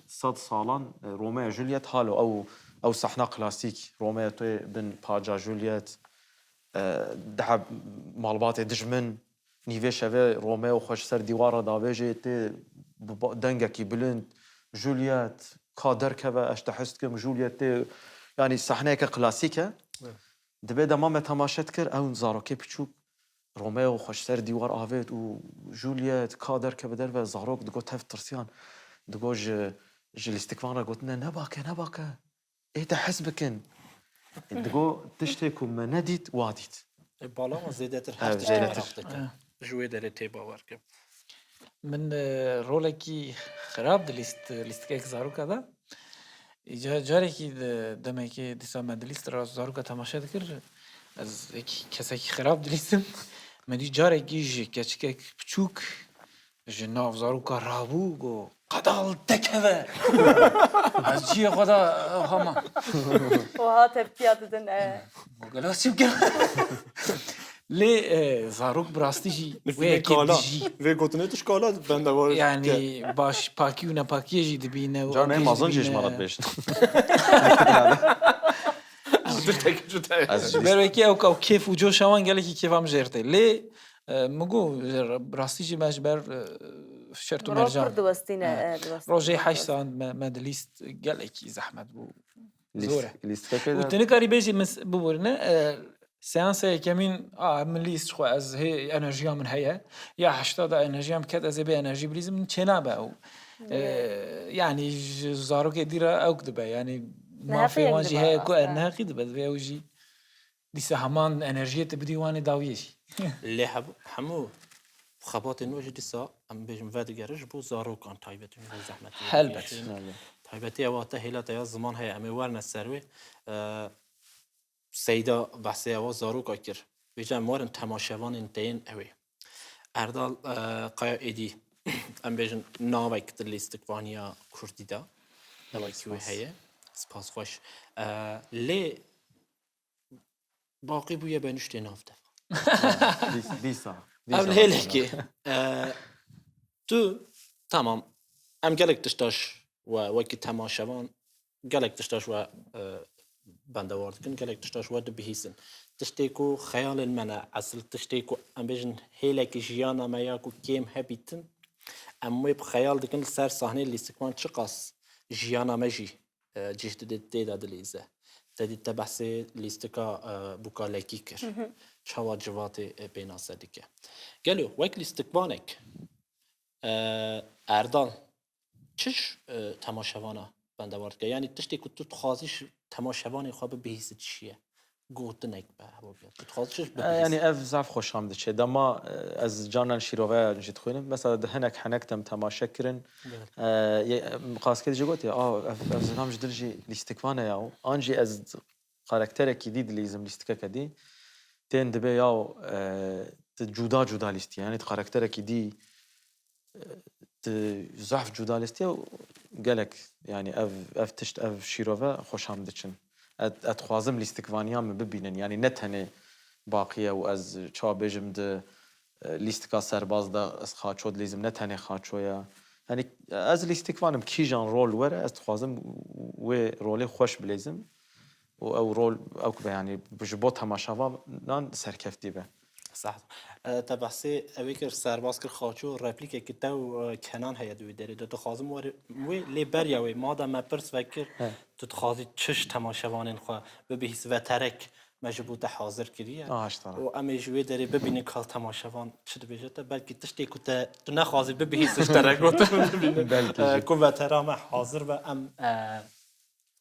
sed salan e, Romeo Juliet halo ew ew sahna klasîk, Romeo tê bin paca Juliet, e, dihe malbatê dijmin, nîvê şevê Romeo xwe ji ser dîwar re davêjê tê bi ba- dengekî bilind, Juliet, ka derkeve, ez ji te hez dikim, Juliet tê, yanî sahneyeke klasîk e. Evet. Dibê dema me temaşe dikir, ew zarokê piçûk Romeo xwe ji ser dîwar avêt û Juliet ka derkeve derve, zarok digot tev tirsiyan. Digot ji, ji lîstikvan re gotine, "Nebake, nebake. Ê te hez bikin." Digot, "Tiştê ku me nedît, wa dît." E, bala wan zêdetir Ev her tiştê zêdetir. Meraq dike. Ji wê derê tê bawer kim. Min e, rolekî xirab dilîst, lîstikek zaroka da. Îca carekî di demekê dîsa me dilîst ra zaroka temaşe dikir. Ez wekî kesekî xirab dilîstim. Me dî carekî ji keçikek piçûk ji nav zaroka rabû, go, Qedal dekeve. Ez ciyê xwe da, e, hama. Oha tepkiya didin e. Mogelasî bike. Lê, e, zarok bi rastî jî wê yekê dijî. Vê gotinê tu ji kala bende var. Yani baş pakî û nepakiyê jî dibîne û Can ew em jî azan jê dibîne. ji me re dibêjin. Ji tek ji te. Ez ji Ber wekî ew ew kêf û coşa wan gelekî kêfa min jê re tê. Lê, e, min got, rastî jî me ji ber, e, şert û Mirov mercan. pir diwestîne, He. e, diwestîne. Rojê heşt saet me, me di lîst gelekî zehmet bû. Zor e. Lîstikeke Û de tu nikarî bêjî min s- biborîne, e, seansa yekemîn, a, min lîst xwe ez hê enerjiya min heye. Ya heşta da enerjiya min ket ez ê bê enerjî bilîzim, min çênabe ew. E, yani ji zarokê dî re ewk dibe. Yani mafê Neheqiyek wan jî dibe heye ku aslında. neheqî dibe. Divê ew jî dîsa heman enerjiyê tu bidî wan ê dawiyê jî. Lê heb- hemû xebatên nû jî dîsa em bêjin vedigere ji bo zarokan taybet û zehmetî Helbet. Taybetî ewa te hêla te ya ziman heye em ê werine ser wê. E, Seyda behsê ewa zaroka kir. Vêca em werin temaşevanên te yên ew ê. Erdal, e, Kaya êdî em bêjin navek di lîstikvaniya kurdî de. Navek wê heye. Spas xweş. E, lê baqî bûye benuştê nav defa. dîs- dîsa. Ev hêlekê. E, tu, tamam, em gelek tişta ji we wekî temaşevan, gelek tişta ji we, e, bendewar dikin, gelek tişta ji we dibihîsin. Tiştê ku xeyalên me ne, esil tiştê ku em bêjin hêlekî jiyana me ya ku kêm hebîtin, em wê bi xeyal dikin li ser sahneyê lîstikvan çiqas jiyana me jî e, cih dide tê de dilîze. Te dî te behsê lîstika, e, bûka lekî kir. Çawa civatê, e, pênase dike. Gelo, wek lîstikvanek, e, Erdal, çi ji, e, temaşevana bendewar dike? Yanî tiştê ku tu dixwazî ji temaşevanê xwe bibihîsî çi ye? Gotinek be, hebo be. Tu dixwazî çi ji E, bibihîsî? Yani ev zaf xweşam diçe. Dema, e, ez canan şîroveya jî dixwînim. Mesela di hinek henek dem temaşe kirin. E, ye- em, Qaskê jî gotiye, "A, ev, ev zilam ji dil jî lîstikvan e ya." An jî ez karakterekî dî dilîzim, lîstikeke dî. Tên dibe ya, e, tu cuda cuda lîstî. Yani tu karakterekî dî, e, tu zaf cuda lîstî û gelek, yani ev, ev tişt, ev şîrove xweşam diçin. Et, et dixwazim lîstikvaniya min bibînin. Yani ne tenê Baqiye û ez çawa bêjim di, e, lîstika serbaz de ez xaço dilîzim, ne tenê xaço ye. Yani ez lîstikvan im, kîjan rol were, ez dixwazim wê rolê xweş bilîzim û ew rol ew ku be, yani ji bo temaşevanan serkeftî be. Saht. E, te behsê ewê kir, serbaz kir, xaço, replîkekî te û, e, Kenan heye di wê derê de. Dixwazim were wê lê beriya wê. Madem me pirs vekir, He. Tu dixwazî çi ji temaşevanên xwe bibihîs, veterek me ji bo te hazir kiriye. Aha, işte. Û em ê ji wê derê bibînin ka temaşevan çi dibêje te. Belkî tiştê ku te, tu nexwazî bibihîs ji te re gotin bibînin. Belkî E, jî. Ku vetera me hazir be, em, e,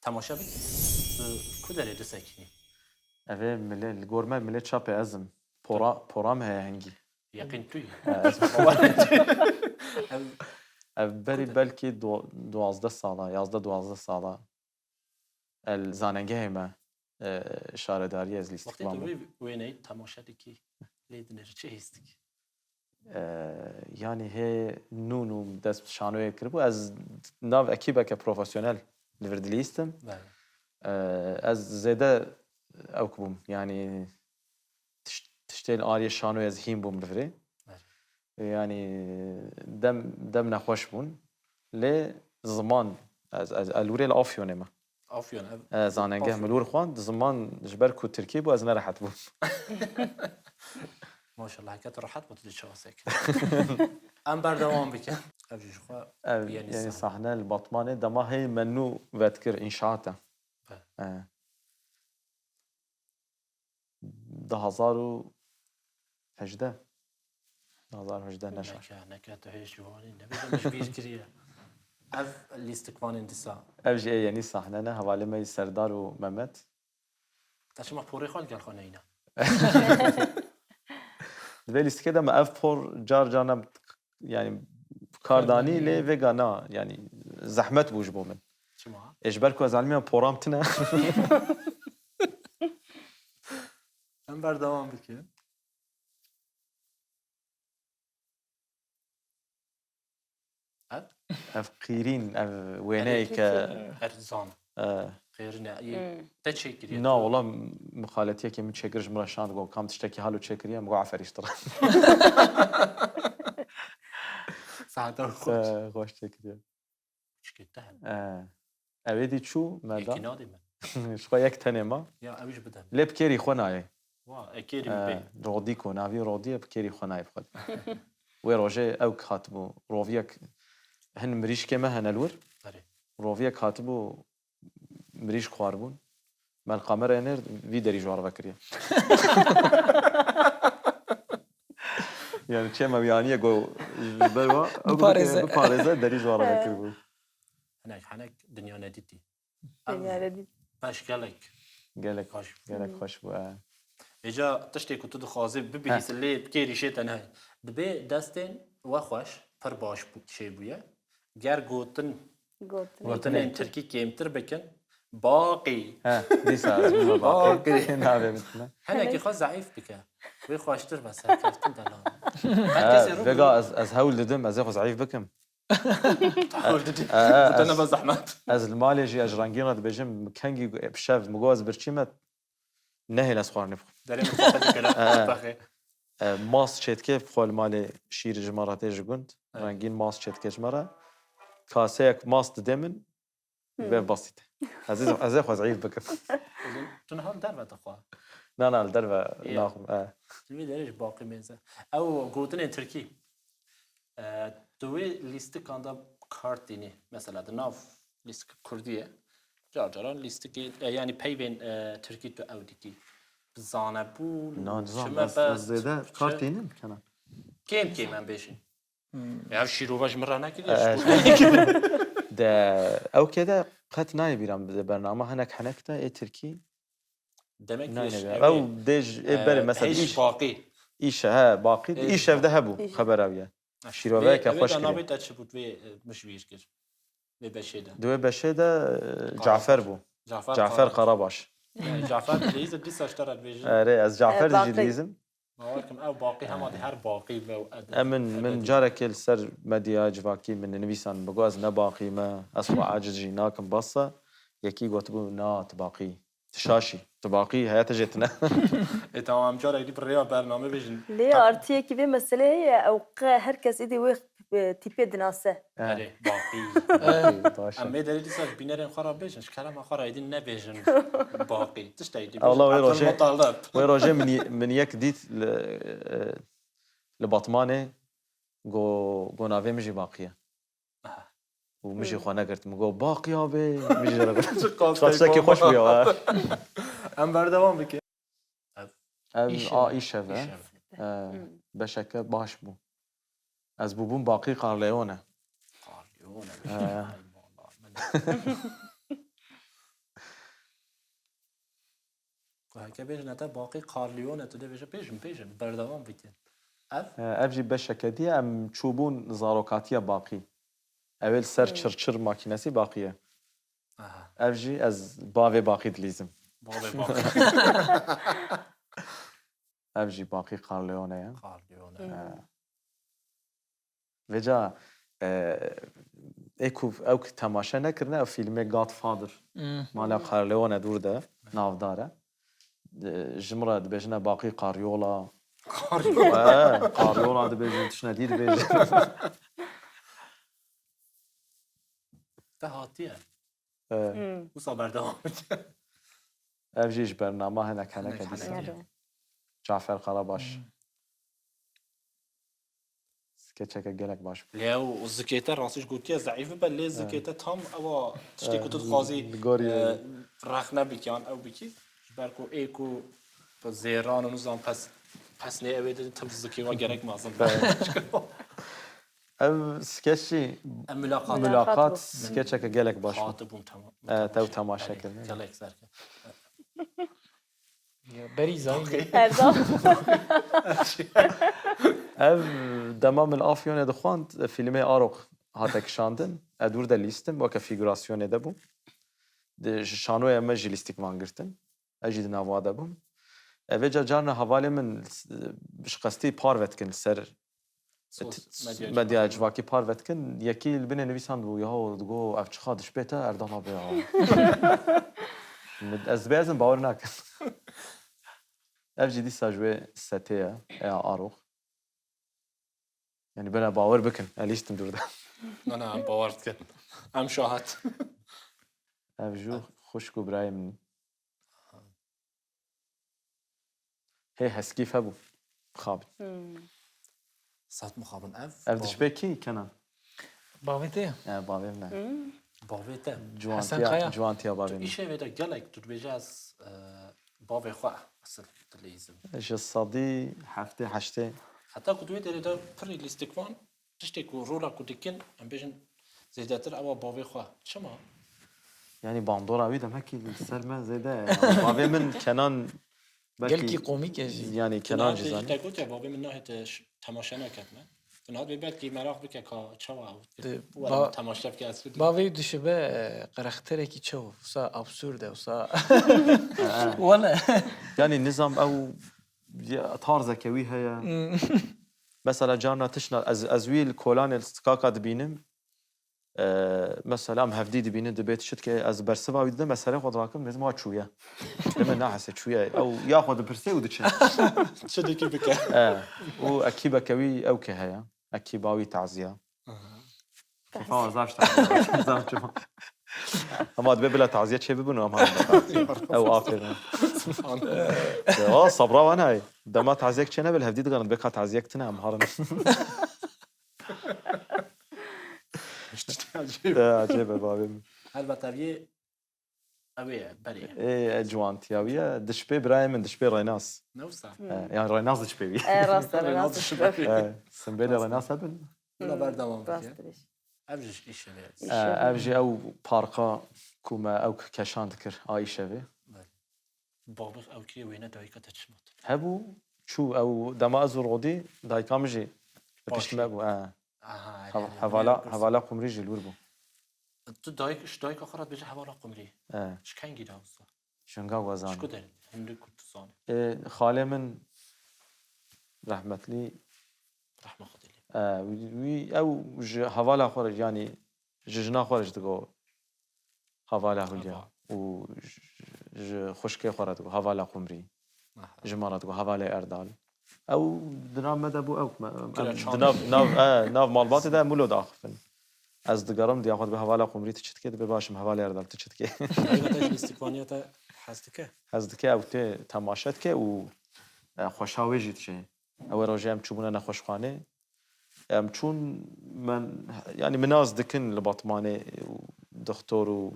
temaşe bikin. Tu ku derê disekînî? Ev ê milê, li gor me milê çapê ez im. Pora, pora me heye hingî. Yeqîn tu yî. E, ez Em, Ev berî belkî du-, duwazdeh sala, yazdeh duwazdeh sala. El zanengehê me, e, şaredarî ez Wextê lîstikvan tu bûm. wê wêneyî temaşe dikî, lê dinêrî çi hîs dikî? E, Yanî hê nû nû dest bi şanoyê kiribû. Ez nav ekîbeke profesyonel li vir dilîstim. Belê. E, ez zêde ewk bûm. Yanî tişt-, tiştê li aliyê şanoyê ez hîn bûm li virê. Belê. Yanî dem, dem nexweş bûn. Lê ziman, ez, ez, ez li wirê li Afyonê me. Afyon, ev E, zanengeh Afyon. Min li wir xwend, ziman ji ber ku tirkî bû, ez nerehet bûm. Maşallah, heke tu rehet bû, tu dê çawa sekî. Em berdewam bikin. Ev jî ji xwe Ev, Yeni yani sahne. Sahne li Batmanê dema hê me nû vetkir, înşaat e. Be. E. Du hazar û hejdeh. Du hazar û hejdeh neşa. Neke, neke, tu hêj ciwanî nebêje min ji bîr kiriye. Ev lîstikvanên dîsa. Ev jî ê yenî sahne ne, hevalê me yî Serdar û Mehmet. Te çima porê xwe li gel xwe neyna? Di vê lîstikê de me ev por car carna, yani, kar danî, lê vêga na, yani, zehmet bû ji bo min. Çima? Ê ji ber ku ez elmiya poram tine. Em berdewam bikin. Ev? Ev qîrîn, ev wêneyê ke... Erzan. E. Xêrine. Te çêkiriye? Na, wala mixaletiyekê min çêkir, ji min re şand, got, kam tiştekî halo çêkiriye, min got, aferî ji te re. Saeta xweş. E, xweş çêkiriye. Çikê te hene. E, ew êdî çû, me da. Yekî nadê min. Ji xwe yek tenê ma. Ya, ew jî bide min. Lê bi kêrî xwe nayê. Wa, e, kêrî min bê. E, Rodîko, navî Rodî ye, bi kêrî xwe nayê bi xwe. Wê rojê ew hatibû, roviyek, hin mirîşkê me hene li wir. Erê. Roviyek hatibû, mirîşk xwarbûn. Me li kamerayê nêr, vî derî ji wan re vekiriye. Yani çê me wî aniye, got, ji ber wa, ew biparêze, biparêze, derî ji wan re vekiribû. Hinek, hinek dinya nedîtî. Dinya nedîtî. Beş gelek. Gelek, gelek xweş bû, e. Vêca tiştê ku tu dixwazî bibihîsî, lê kêrî şê te nehê. Dibê destên we xweş, pir baş bû, çêbûye. Ger gotin, gotinên tirkî kêmtir bikin, baqî. He, dîsa ez bûme baqî. Baqî. Navê min tune. Hinekî xwe zeîf bike. Wê xweştir be, serkeftin delal. He, vêga ez, ez hewl didim, ez ê xwe zeîf bikim. Hewl didî. E, e, ez, te nebe zehmet. Ez li malê jî, ez ji rengîn re dibêjim, kengî bi şev, min got ez birçî me, nehêle ez xwarinê bixwim. Derê min xwe dikele, e, taxê. E, mast çêdike, xwe li malê şîr ji me re tê ji gund. Evet. Rengîn mast çêdike ji me re. Kaseyek mast didê min, ve basît. Ez ê, ez ê xwe zeîf bikim. Tu niha li derve dixwe? Na, na, li derve naxwim, e. Li vê derê ji baqî mêze. Ew gotinên tirkî. E, tu wê lîstikan de kar tînî. Mesela di nav lîstika kurdî ye. Car caran lîstikê, e, yanî peyvên, e, tirkî tu ew dikî. Bi zanebûn, çi mebest, ez zêde kar tînim, kena. Kêm kêm em bêjin. Hmm. Ev şîrove ji min re nekiriye, e, ji bo... De, ew kê de qet nayê bîra min, bernama hinek hinek de ê tirkî. Demek ki nayê bîra. Ew dê ji, ê, e, berê, mesela, hej îş, baqî. Îş, he, baqî. Ê, îşev de hebû, îş, xebera wî ye. Ha, şîroveyeke xweş kirî. Navê te çi bû, vê, e, min ji bîr kir. Vê beşê de. Di wê beşê de, e, Cafer bû. Cafer, Cafer Karabaş. Karabaş. Yani Cafer dileyîze dîsa ji te re dibêjin. Erê, ez Cafer, e, jî dileyîzim. Bawer kim, ew baqî hema dê her baqî be û ed-, ebedî. Min, min carekê li ser medya civakî min nivîsan, min got ez ne baqî me, ez xwe aciz jî nakim, basa yekî gotibû, na, tu baqî, tu şaş î, tu baqî, heya te jê tune. E, tamam, em carek dî bi rêya bername bêjin. Lê artiyekî vê meselê heye, ew qe her kes êdî wê, e, tîpê dinase. Eh. Erê, baqî. Baqî, baş e. Em vê derê dîsa ji bînerên xwe re bêjin, ji kerema xwe re êdî nebêjin baqî. Tiştekî bêjin, Abdulmutalib. Wê rojê, wê rojê min, min yek dît li, e, li Batmanê, go, go navê min jî Baqî ye. Aha. Û min jî xwe negirt. Min got, "Baqî abê." Min jî re got. Çi qasek, çi qasek xweş bû ya. Em berdewam bikin. Ev, ev îşev e. A, îşev e. Îşev. E, beşeke baş bû. Ez bûbûm Baqî Qarleone. Qarleone. E. Ay, vallahi, min Ku heke bêjine te Baqî Qarliyone, tu dê bêje, bêjin, bêjin, berdewam bikin. Ev? E, ev jî beşeke dî ye, em çûbûn zarokatiya Baqî. Ew ê li ser, hmm, çirçir makînesî Baqî ye. Aha. Ev jî ez bavê Baqî dilîzim. Bavê Baqî. Ev jî Baqî Qarliyone ye. Qarliyone. Hmm. E. Vêca, e, ê ku ew ku temaşe nekirine, ev fîlmê Godfather, hmm, mala Corleone dûr de, navdar e. E, ji min re dibêjine Baqî Qaryola. Qaryola. E, Qaryola dibêjin, tiştine dî dibêjin. Te hatiye. E. Hmm. Wisa berdewam bike. Ev jî ji bernama hinek heneke dîsa. Hinek heneke. Cafer Karabaş. Hmm. Skeçeke gelek baş bû. Lê ew zikê te rastî ji gotiye zeîf bibe, lê zikê te tam ewa tiştê ku tu dixwazî, e, rexne bikî yan ew bikî. Ji ber ku ê ku bi zêran û nizam pes, pesnê ew ê din tim zikê wa gerek mezin be. Ev skeç jî, ev mulakat, mulakat bû. Skeçeke gelek baş bû. Hatibûm tema-, e, tew temaşe kirin. Gelek serke. Ya, berî zayî. Erdal. Ev dema min Afyonê dixwand, fîlmê Arok hate kişandin. Ez dûr de lîstim, weke fîgurasyonê de bû. Di, ji şanoya me jî lîstik van girtin. Ez jî di nava de bûm. Evê ca carna hevalê min, e, ji qestî parve dikin li ser Sos-, medya medya civakî. Civakî parve dikin, yekî li binê nivîsandibû, yaho digo ev çiqa dişpê te, Erdal abi ya. Min, ez dibêjim bawer nakim. Ev jî dîsa ji wê setê ye, ya Arox. Yani bela bawer bikin, elîstim dûr de. Na, na, em bawer dikin. Em şahid. Ev jû xwişk û birayê min. Hê heskîf hebû. Xabin. Hmm. Sat mixabin ev. Ev dişpê kî, Kenan? Bavê te ye? E, bavê min e. Hmm. Bavê te. Ciwantiya, Hesen Kaya. Ciwantiya bavê min. Tu îşê vê de gelek, tu dibêje ez, e, bavê xwe esil dileyîzim. Ji sedî heftê heştê. Heta ku tu wê derê de pirî lîstikvan, tiştê ku rola ku dikin, em bêjin zêdetir ewa bavê xwe. Çima? Yani bandora wî demekî li ser me zêde ye. Bavê min Kenan belkî gelkî komîk e jî. Yani Kenan jî zanî. Te gotiye bavê min nahête ş-, temaşe neket me. Tu nihat bê belkî meraq bike ka çawa ew dikir. Were ba-, temaşe bike ez bidî. Bavê dişibe, e, karakterekî çaw, wisa absurd e, wisa. Wele. Yani nizam ew ya, tarzeke wî heye. Hmm. Mesela carna tişna ez, ez wî li kolanê li stikaka dibînim. E, mesela em hevdî dibînin, dibê tişt ke ez bersiva wî didim, ez serê xwe dirakim, dibêjim wa çûye. Deme nahese çûye. Ew ya xwe dipirse û diçe. Çi dikî bike? E, û ekîbeke wî ew ke heye. Ekîba wî taziya. Aha. Kefa zaf ji taziya. Zaf çima. Ama dibê bila taziye çê bibin û em harin. Ew afêrin. Subhanallah. Ya, sabra wan hay. Dema taziyek çê nebin, hevdî digarin, dibê ka taziyek tine em harin. Ecêb e. E, ecêb e, bavê min. Helbet ev yê, ew ê berê ye. Ê, e, ciwantiya wî ye. Dişpê birayê min, dişpê Reynas. Ne wisa? Hmm. E, yani Reynas dişpê wî. E, rast e, Reynas dişpê. E, simbêlê Reynas hebin. Bila berdewam bike. Rast dibêjî. Ev jî ji Îşevê ye. E, ev jî ew parka ku me ew keşan dikir, a Îşevê. Belê. Babix ew kiriye wêne dayika te çima tune? Hebû, çû ew dema ez û Rodî, dayika min jî li pişt me bû, e. Aha, hevala, hevala Qumrî jî li wir bû. Tu dayik, ji dayika xwe re dibêje hevala Qumrî. E. Ji kengî de wisa? Ji hinga wezanî. Ji ku derê? Hindik ku tu zanî. E, xalê min rehmetlî. Rehma Xwedê lê. E, wî, wî ew ji hevala xwe re, yanî ji jina xwe re jî digo hevala Hulya. Heval. Û ji, ji xwişkê xwe re digo hevala Qumrî. Aha. Ji me re digo hevalê Erdal. Ew di nav me de bû ew, me, em, di nav, nav, e, nav malbatê de em wilo diaxifin. Ez digerim, diya xwe dibe hevala Qumrî tu çi dike, dibe baş im hevalê Erdal tu çi dike. Dayika te ji lîstikvaniya te hez dike? Hez dike, ew tê temaşe dike û, e, xweşa wê jî diçe. Ew ê rojê em çûbûne nexweşxanê. Em çûn, men, yani min nas dikin li Batmanê û dixtor û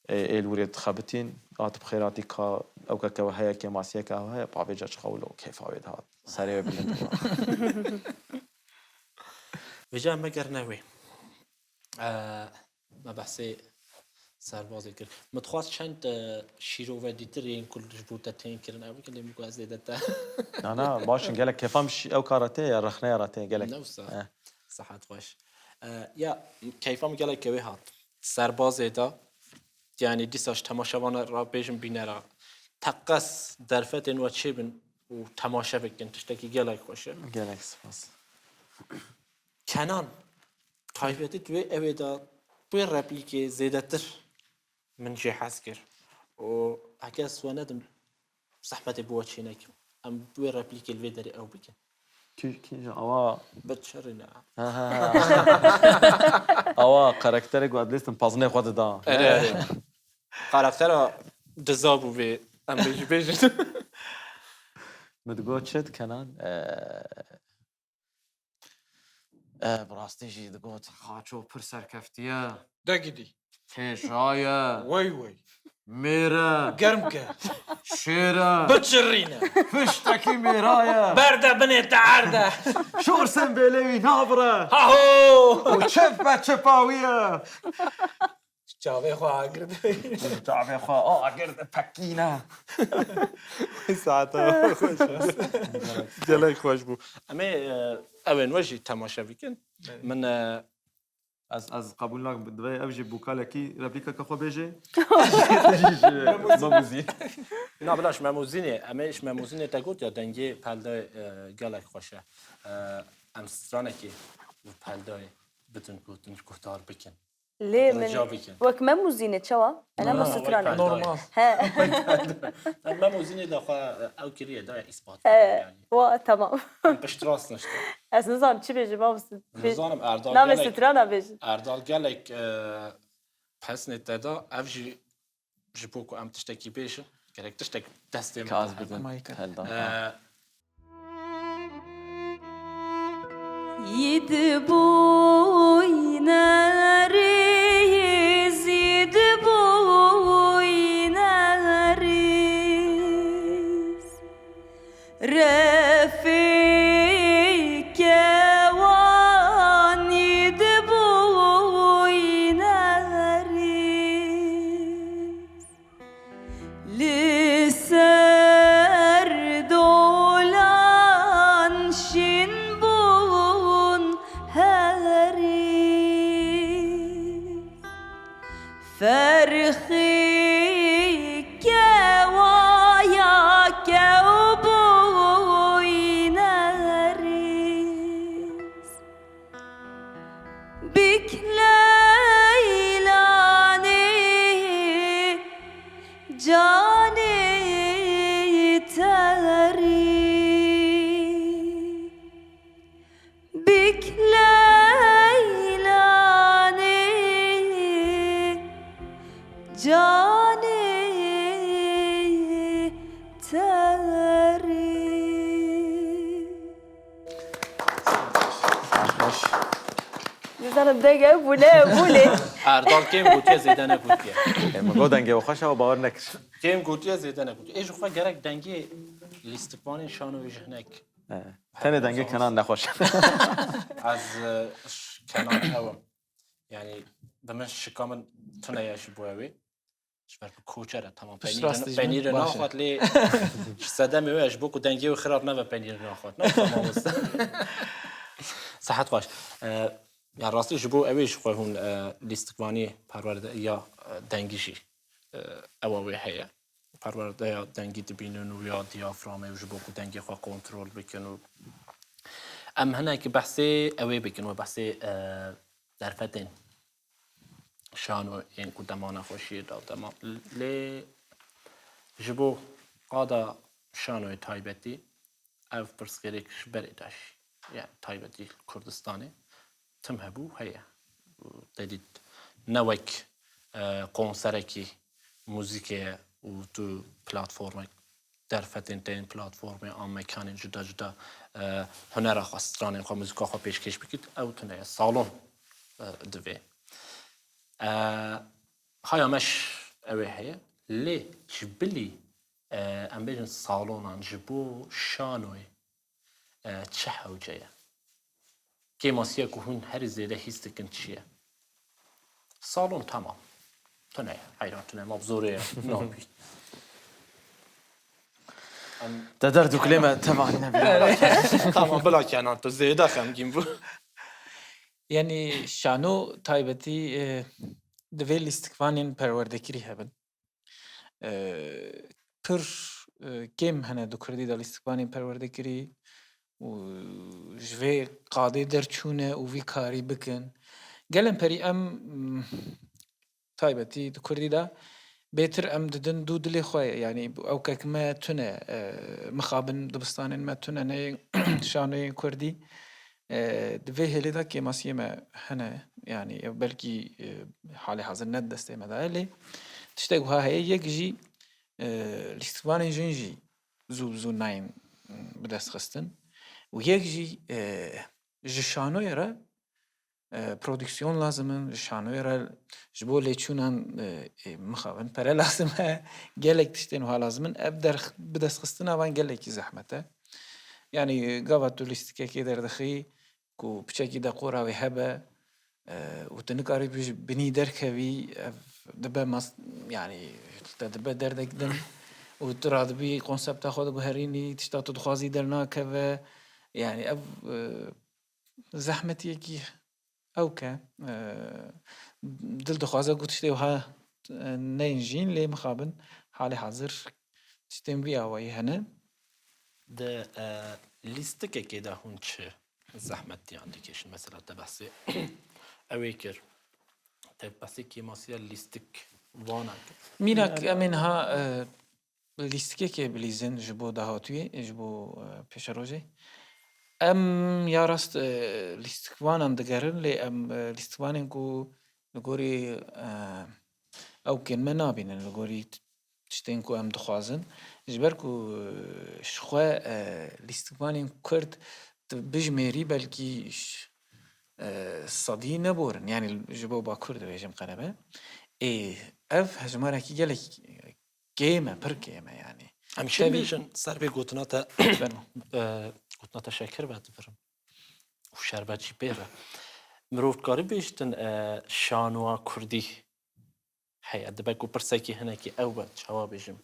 ê, ê li wirê dixebitîn. Hat bi xêratî ka ew keke we heye, kêmasiyeke we heye, pa vêca çiqa wilo kêfa wê dihat. Serê wê bilind bû. Vêca em megerine wê. E, Me behsê serbazê kir. Min dixwest çend, e, şîrove dîtir yên ku ji bo te tên kirin, ew bikin, lê min got ez zêde te. Na, na, baş in, gelek kêfa min şî-, ew kara tê ya, rexneya ra tê, gelek. Ne wisa? Eh. Sehet xweş. E, ya, keyfa min gelek wê hat. Serbazê de, yani dîsa ji temaşevan re bêjim bînera. Teqez derfetên we çêbin û temaşe bikin, tiştekî gelek xweş e. Gelek spas. Kenan, taybetî tu wê ew ê de wê replîkê zêdetir min jê hez kir. Û heke ez we nedim, zehmetê bi we çê nekim. Em wê replîkê li vê derê ew bikin. Kî, kî ji awa? Bi çirî ne. Ha, ha, ha. Awa karakterê ku ez lêstim pazinê xwe dida. Erê, erê. Karaktera diza bû vê. Em bêjî bêjin. Min digot çi Kenan? Eee, E, bi rastî jî digot, Xaço pir serkeftiye. De gidî. Hêja ye. Wey wey. Mêr e. Germ ke. Şêr e. Biçirîne. Piştekî mêra ye. Berde binê te erde. Şor sembêlê wî nabire. Haho! Û çip be çipa wî ye. Çavê xwe agir de. Çavê xwe agir de pekîne. Saete xweş. Gelek xweş bû. Em ê, e, ew ên we jî temaşe bikin. Evet. Min, e, Ez, ez qebûl nakim. Divê ev jî bûkalekî replîkeke xwe bêje. Jî ji Memûzîn. Na, bila ji Memûzînê. Em ê ji Memûzînê te got ya dengê peldayê, e, gelek xweş e. E, em stranekê bi peldayê bidin ku hûn guhdar bikin. Lê min Rica bikin. Wek Memûzînê çawa? Ena me Normal, stran e. Normal. He. Em Memûzînê de xwe, e, ew kiriye, daye îspat He. Kiriye yani. Wa, tamam. Em piştrast nişte. Ez nizanim çi bêjim, mamoste. Nizanim Erdal Navê gelek, strana bêjim. Erdal gelek, e, pesnê te da, ev jî ji bo ku em tiştekî bêjin, gerek tiştek destê min Kaz de hebe. Bidin. Mayî kir. Heldan. E, Yid boynerêz, yid boynerêz. Refê kewanî diboyne herîs. Li ser dolan şin bûn herîs. Ferxî kewaya kew bûyne rîz. Bik leylanê canê terî. Bik leylanê canê terî. Nizanim deng ew bû ne ew bû lê. Erdal kêm gotiye zêde negotiye. E, min got dengê we xweş e, we bawer nekir. Kêm gotiye zêde negotiye. Ê ji xwe gerek dengê lîstikvanên şanoyê ji hinek He. Tenê dengê Kenan nexweş. Ez, e, ş-, Kenan ew im. Yani, bi min şika min tune ye ji bo ew ê. Ji ber ku koçer e, tamam. Pişt Penîr, rastî ji min penîrê baş e. Naxwat lê ji sedemê wê ji bo ku dengê wê xirab nebe penîrê naxwat. Ne, tamam olsun. Sehet xweş. E, ya rastî ji bo ew ê ji xwe hûn, e, lîstikvanî perwerde ya, e, dengî jî, e, ewa wê heye. Perwerdeya dengî dibînin û ya diyaframê û ji bo ku dengê xwe kontrol bikin û em hinek behsê ew ê bikin, we behsê, e, derfetên şano yên ku dema nexweşiyê de dema. Lê ji bo qada şanoyê taybetî ev pirsgirêk ji berê de jî, yani taybetî li Kurdistanê tim hebû heye. Te dît ne wek, e, konserekî muzîkê ye û tu platformek derfetên te yên platformê an mekanên cuda cuda, e, hunera xwe, stranên xwe, muzîka xwe pêşkêş bikît, ew tune ye. Salon, e, divê. E, haya me ji ew ê heye. Lê ji bilî, e, em bêjin salonan ji bo şanoyê, e, çi hewce ye? Kêmasiya ku hûn herî zêde hîs dikin çi ye? Salon tamam. Tune ye, heyran tune, ma bi zorê ye, nabî. Em Te derd û kulê me tevanî nebî. Tamam, bila Kenan, tu zêde xemgîn bû. Yanî şano taybetî, e, divê lîstikvanên perwerdekirî hebin. E, pir, e, kêm hene di Kurdî de lîstikvanên perwerdekirî û ji vê qadê derçûne û vî karî bikin. Gelên perî em, m, taybetî di Kurdî de bêtir em didin dû dilê xwe ye. Yanî ew kek me tune, e, mixabin dibistanên me tune, ne şanoyên Kurdî. E, di vê hêlê de kêmasiyê me hene, yanî ew belkî, e, halê hazir ne di destê me de ye, lê tiştek wiha heye, yek jî, e, lîstikvanên jin jî zû bi zû nayên, m, bi dest xistin û yek jî, e, ji şanoyê re, e, prodîksiyon lazim in, ji şanoyê re ji bo lêçûnan, e, e, mixabin pere lazim e, gelek tiştên wiha lazim in. Ev derx-, bi dest xistina van gelekî zehmet e. Yanî gava tu lîstikekê derdixî, ku piçekî dekora wê hebe, e, û tu nikarî ji binî derkevî, ev dibe mas-, yanî te dibe derdek din û tu radibî konsepta xwe diguherînî, tişta tu dixwazî dernakeve. Yanî ev, e, zehmetiyekî ew ke, e, dil dixwaze ku tiştê wiha, e, neyên jîn, lê mixabin halê hazir tiştên vî awayî hene. Di, e, lîstikekê de hûn çi zehmetiyan dikêşin? Mesela te behsê ew ê kir. Te behsê kêmasiya lîstik vana kir. Mînak, em ê niha, e, lîstikekê bilîzin ji bo dahatûyê, ji bo, e, pêşerojê. Em ya rast, e, lîstikvanan digerin, lê em, e, lîstikvanên ku li gorî, e, ew kêlme nabînin, li gorî tiştên ku em dixwazin. Ji ber ku, e, ji xwe, e, lîstikvanên kurd tu bijmêrî belkî ş-, e, sedî neborin. Yanî ji bo Bakur dibêjim qerebe. Ê, ev hejmarekî gelek kêm e, pir kêm e yanî. Em şê Tevî- bêjin, ser vê gotina te, Fermo. e, gotina te şekir ve dibirim. Û şerbet jî pê re. Mirov dikare bêjtin, e, şanoya kurdî heye. Dibe ku pirsekî hinekî ew be, çawa bêjim,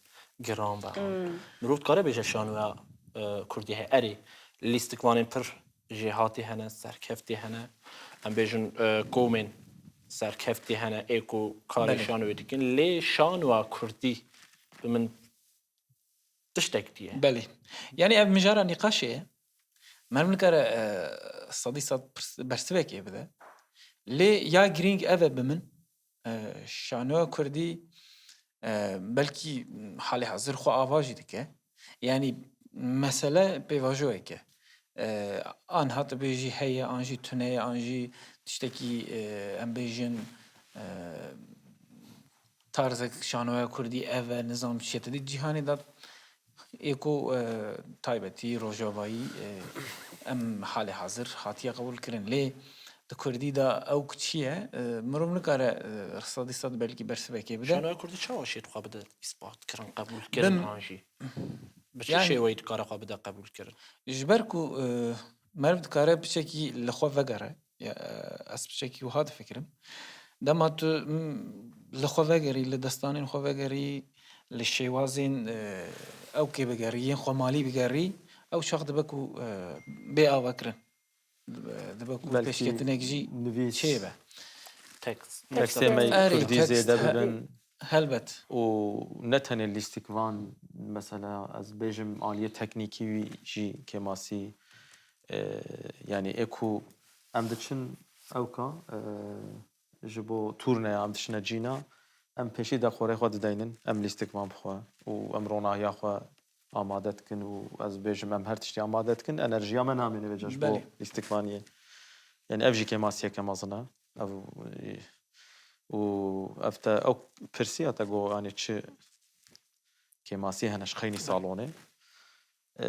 giran be. Hmm. Mirov dikare bêje şanoya, e, kurdî heye. Erê, lîstikvanên pir jêhatî hene, serkeftî hene. Em bêjin, e, komên serkeftî hene, ê ku karê Belê. şanoyê dikin. Lê şanoya kurdî bi min tiştek diye. Belê. Yanî ev mijara nîqaşê ye. Meriv nikare, e, sedî sed pirs-, bersivekê bide. Lê ya girîng ev e bi min, e, şanoya kurdî, e, belkî halê hazir xwe ava jî dike. Yanî mesele pêvajoyek e. E, an hat bêjî heye, an jî tune ye, an jî tiştekî, e, em bêjin, e, tarzek şanoya kurdî ev e, nizam çi ye. Te dî cîhanê de ê ku, e, taybetî rojavayî, e, em halê hazir hatiye qebûl kirin. Lê di kurdî de ew ku çi ye, e, mirov nikare, e, sedî sed belkî bersivekê bide. Şanoya kurdî çawa şêt xwe bide îspat kirin, qebûl kirin Bin- an jî? Bi çi Yani- şêweyî dikare xwe bide qebûl kirin? Ji ber ku, e, meriv dikare piçekî li xwe vegere. Ya, e, ez piçekî wiha difikirim. Dema tu, m, li xwe vegerî, li destanên xwe vegerî, li şêwazên, e, ewkê bigerî, yên xwemalî bigerî, ew çax dibe ku, e, bê avakirin. Dibe, dibe ku Belkî pêşketinek jî nivîs çêbe. Tekst. Tekstê me Erê, kurdî tekst, zêde he-, bibin. Helbet. Û ne tenê lîstikvan, mesela, ez bêjim aliyê teknîkî wî jî kêmasî, e, yanî ê ku em diçin ewka, e, ji bo tûrneya em diçine cîna, em pêşî de xorê xwe dideynin, em lîstikvan bixwe û em ronahiya xwe amade dikin û ez bêjim em her tiştî amade dikin, enerjiya me namîne vêca ji bo Belê. lîstikvaniyê. Yanî ev jî kêmasiyeke mezin e. Ev, û ev te, ew pirsiya te got, yanî çi kêmasî hene ji xeynî salonê. E,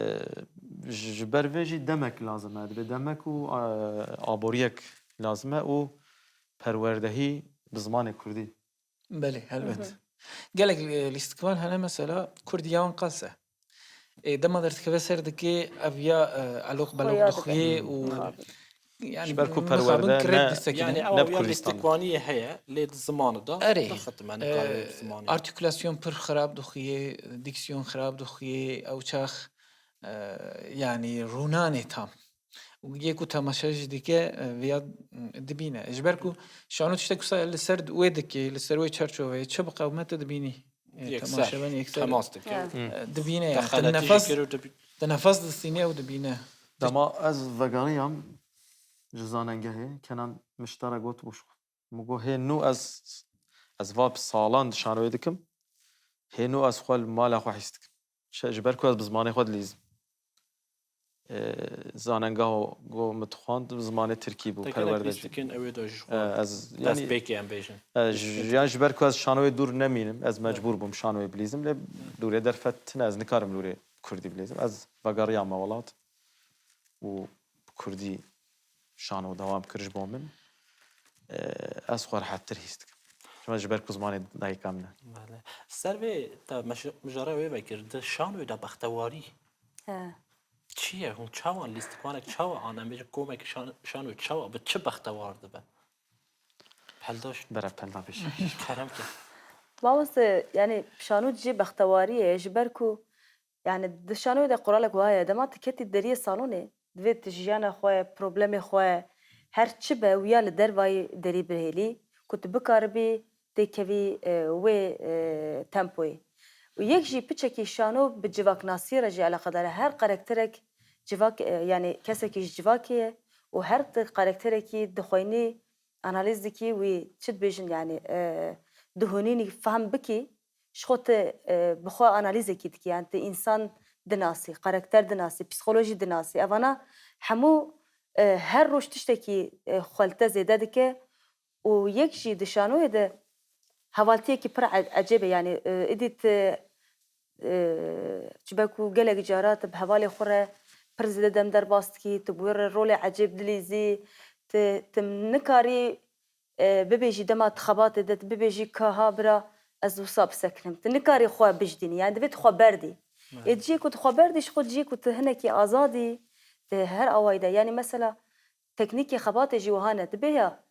ji, ji ber vê jî demek lazim e. Divê demek û, e, aboriyek lazim e û perwerdehî bi zimanê kurdî. Belê, helbet. Hı hı. Gelek, e, lîstikvan hene mesela kurdî ya wan qels e. Ê, dema derdikeve ser dikê, ev ya, e, eloq beloq Xuya dixuye dike. û Hı. yani Ji ber ku mixabin perwerde krêt ne, disteke Yani ne. ew Ne bi ya Kurdistan. lîstikvaniyê heye, lê di zimanê de Erê, dixitime e, nikarê bi zimanê. artikulasyon pir xirab dixuye, diksyon xirab dixuye, ew çax, e, yani rûnanê tam. Û yê ku temaşe jî dike, e, viya, m, dibîne. Ji ber ku şano tiştek wisa li ser wê dikê, li ser wê çarçoveyê çi biqewime tu dibînî. E, Yekser, temaşevan yekser, temas dike. Ya. Hı. e, dibîne Te yani. Te xeletî jî nefes, kir û dibî- te nefes distîne û dibîne. Dema ez vegeriyam ji zanengehê, Kenan Miştara got û min got, hê nû ez, ez va bi salan şanoyê dikim, hê nû ez xwe li mala xwe hîs dikim. Şe-, ji ber ku ez bi zimanê xwe dilîzim. E, zanengeha ku min dixwand, bi zimanê tirkî bû, Te gelek perwerde. lîstikên ew ê de ji xwe E, ez, yanî, destpêkê em bêjin. e, ji, yan ji ber ku ez şanoyê dûr nemînim, ez mecbûr bûm şanoyê bilîzim, lê dûrê derfet tine, ez nikarim li wê kurdî bilîzim. Ez vegeriyame welat û bi kurdî şano dewam kir ji bo min. E, ez xwe rehettir hîs dikim. Çima ji ber ku zimanê dayika min e. Belê. Ser vê te meş-, mijara wê vekir, di şanoyê de bextewarî He. çi ye? Hûn çawa lîstikvanek çawa an em bêjin komek şan-, şanoyê çawa bi çi bextewar dibe? Peldaş Bere pelda bêje. kerem ke. Mamoste, yani şano cihê bextewarî ye, ji ber ku Yani di şanoyê de quralek wiha ye, dema tu ketî deriyê salonê, divê tu jiyana xwe, problemê xwe, her çi be wiya li dervayî derî bihêlî, ku tu bikaribî têkevî, e, wê, e, tempoyê. Û yek jî piçekî şano bi civaknasiyê re jî eleqedar e. Her karakterek civak, e, yanî kesekî ji civakê ye û her ti karakterekî dixwînî, analîz dikî, wî çi dibêjin, yanî, e, dihûnînî fehm bikî, ji xwe tu, e, bi xwe analîzekî dikî, yanî tu însan dinasî, karakter dinasî, psîkolojî dinasî. Evana hemû, e, her roj tiştekî, e, xwe li te zêde dike û yek jî di şanoyê de hevaltiyekî pir e-, ecêb e, yanî, e, îdî tu, e, ji ber ku gelek cara tu bi hevalê xwe re pir zêde dem derbas dikî, tu bi wê re rolê ecêb dilîzî, tu, tu nikarî, e, bibêjî dema tu xebatê de, tu bibêjî ka ha bira ez wisa bisekinim. Tu nikarî xwe bijdînî, yanî divê tu xwe berdî. Ê ciyê ku tu xwe berdî, ji xwe ciyê ku tu hinekî azadî, tu her awayî de. Yanî mesela teknîkê xebatê jî wiha ne. Dibê ya,